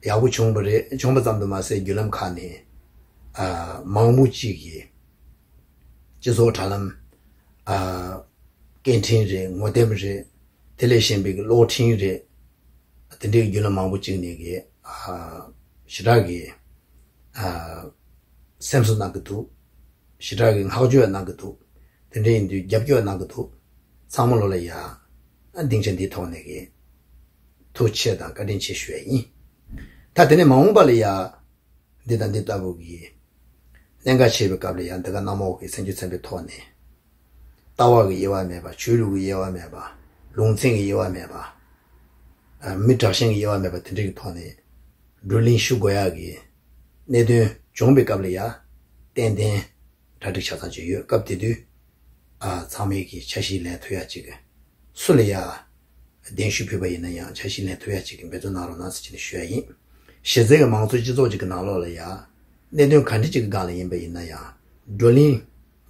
ཡག་པོ་བྱུང་བ་རེད། བྱུང་བ་ཙམ་དུ་མ་ཟད་བརྒྱུད་ལམ་ཁག་ནས་ཨ་མང་པོ་ཅིག་གིས་སྤྱི་ཚོགས་དྲ་ལམ་ཨ་སྐད་འཕྲིན་རེད། ངོ་དེབ་རེད། དེ་ལས་གཞན་པའི་གི་གློག་འཕྲིན་རེད། དེ་འདྲའི་བརྒྱུད་ལམ་མང་པོ་ཅིག་ནས་གི་ཨ་ཞེ་དྲག་གི་ཨ་སེམས་གསོ་གནང་གི་འདུག་ཞེ་དྲག་གི་བསྔགས་བརྗོད་གནང་གི་འདུག་དེ་འདྲ་ཡིན་དུས་རྒྱབ་སྐྱོར་གནང་གི་འདུག་ཚང་མ་ལོ་ལ་ཡ་ཨ་སྡིངས་ཆ་འདིའི་ཐོག་ནས་གི་ཐུགས་རྗེ་ཆེ་དང་བཀའ་དྲིན་ཆེ་ཞུ་ཡ་ཡིན། ད་དེ་ནས་མ་འོངས་པ་ལ་ཡ་འདི་དང་འདི་ལྟ་བུ་གི་གནད་འགག་ཆེ་བའི་སྐབས་ལ་ཡང་འདི་ག་གནམ་འོག་གི་སེམས་རྒྱུད་ཚན་པའི་ཐོག་ནས། ལྟ་བ་གི་དབྱེ་བ་མེད་པ། ཆོས་ལུགས་ཀྱི་དབྱེ་བ་མེད་པ། ལུང་ཚན་གྱི་དབྱེ་བ་མེད་པ། ཨ་མི་དྲག་ཞན་གྱི་དབྱེ་བ་མེད་པ་དེ་འདྲ་གི་ཐོག་ནས་བགྲོ་གླེང་ཞུ་དགོས་ཡག་གི་གནད་དོན་བྱུང་བའི་སྐབས་ལ་ཡང་ཏན་ཏན་གྲ་སྒྲིག་ཆ་ཚང་བྱས་ཡོད། སྐབས་དེ་དུས་ཨ་ཚང་མས་ཀྱི་ཆ་ཤས་ལེན་ཐུབ་ཡག་ཅིག་སུ་ལ་ཡ་གདན་ཞུ་ཕུལ་བ་ཡིན་ན་ཡང་ཆ་ཤས་ལེན་ཐུབ་ཡག་ཅིག་གི་འབད་བརྩོན་གནང་རོགས་གནང་ཟེར་བྱས་ནས་ཞུ་ཡ་ཡིན། གཞི་རྩའི་གི་མང་གཙོའི་སྤྱི་ཚོགས་ཅིག་གི་ནང་ལོགས་ལ་ཡ་གནད་དོན་ག་འདྲ་ཅིག་གི་སྒང་ལ་ཡིན་པ་ཡིན་ན་ཡང་བགྲོ་གླེང་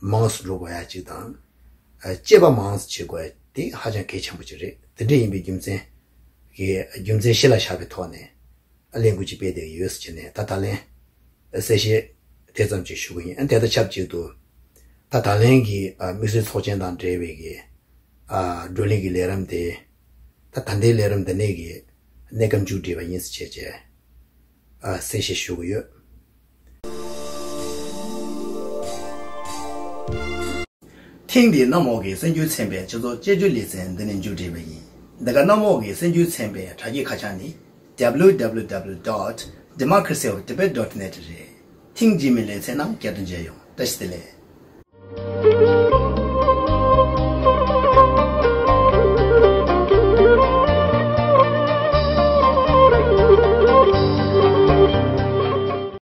མང་ཙམ་འགྲོ་དགོས་ཡག་ཅིག་དང་། ཨ་དཔྱད་པ་མང་ཙམ་བྱེད་དགོས་ཡག་དེ་ཧ་ཅང་གལ་ཆེན་པོ་ཅིག་རེད། དེ་འདྲ་ཡིན་པའི་རྒྱུ་མཚན་གྱིས་རྒྱུ་མཚན་གཞི་ལ་བཞག་པའི་ཐོག་ནས་ཨ་ལས་འགུལ་ཅིག་སྤེལ་བསྡད་ཀྱི་ཡོད་ཟེར་བྱས་ནས། ད་ད་ལན་གསལ་བཤད་དེ་ཙམ་ཅིག་ཞུ་གི་ཡིན། ཨ་དེ་དང་ཆབས་ཅིག་ཏུ་ད་ད་ལན་གྱི་ཨ་དམིགས་བསལ་ཚོགས་ཆེན་དང་འབྲེལ་བའི་གི་ཨ་བགྲོ་གླེང་གི་ལས་རིམ་དེ། ད་ད་ལྟའི་ལས་རིམ་འདི་ནས་ཀྱི་གནས་སྐབས་མཇུག་སྒྲིལ་བ་ཡིན་ཟེར་བྱས་བྱས་ཨ་གསལ་བཤད་ཞུ་གི་ཡོད། ཐེངས་འདིའི་གནམ་འོག་གི་གསར་འགྱུར་ཚན་པའི་སྤྱི་ཚོགས་དཔྱད་བརྗོད་ལེ་ཚན་འདི་ནས་མཇུག་སྒྲིལ་བ་ཡིན། འདི་ག་གནམ་འོག་གི་གསར་འགྱུར་ཚན་པའི་དྲ་རྒྱའི་ཁ་བྱང་ནི། W W W dot democracy of tibet dot net རེད། ཐེངས་རྗེས་མའི་ལེ་ཚན་ནང་བསྐྱར་དུ་མཇལ་ཡོང་། བཀྲ་ཤིས་བདེ་ལེགས།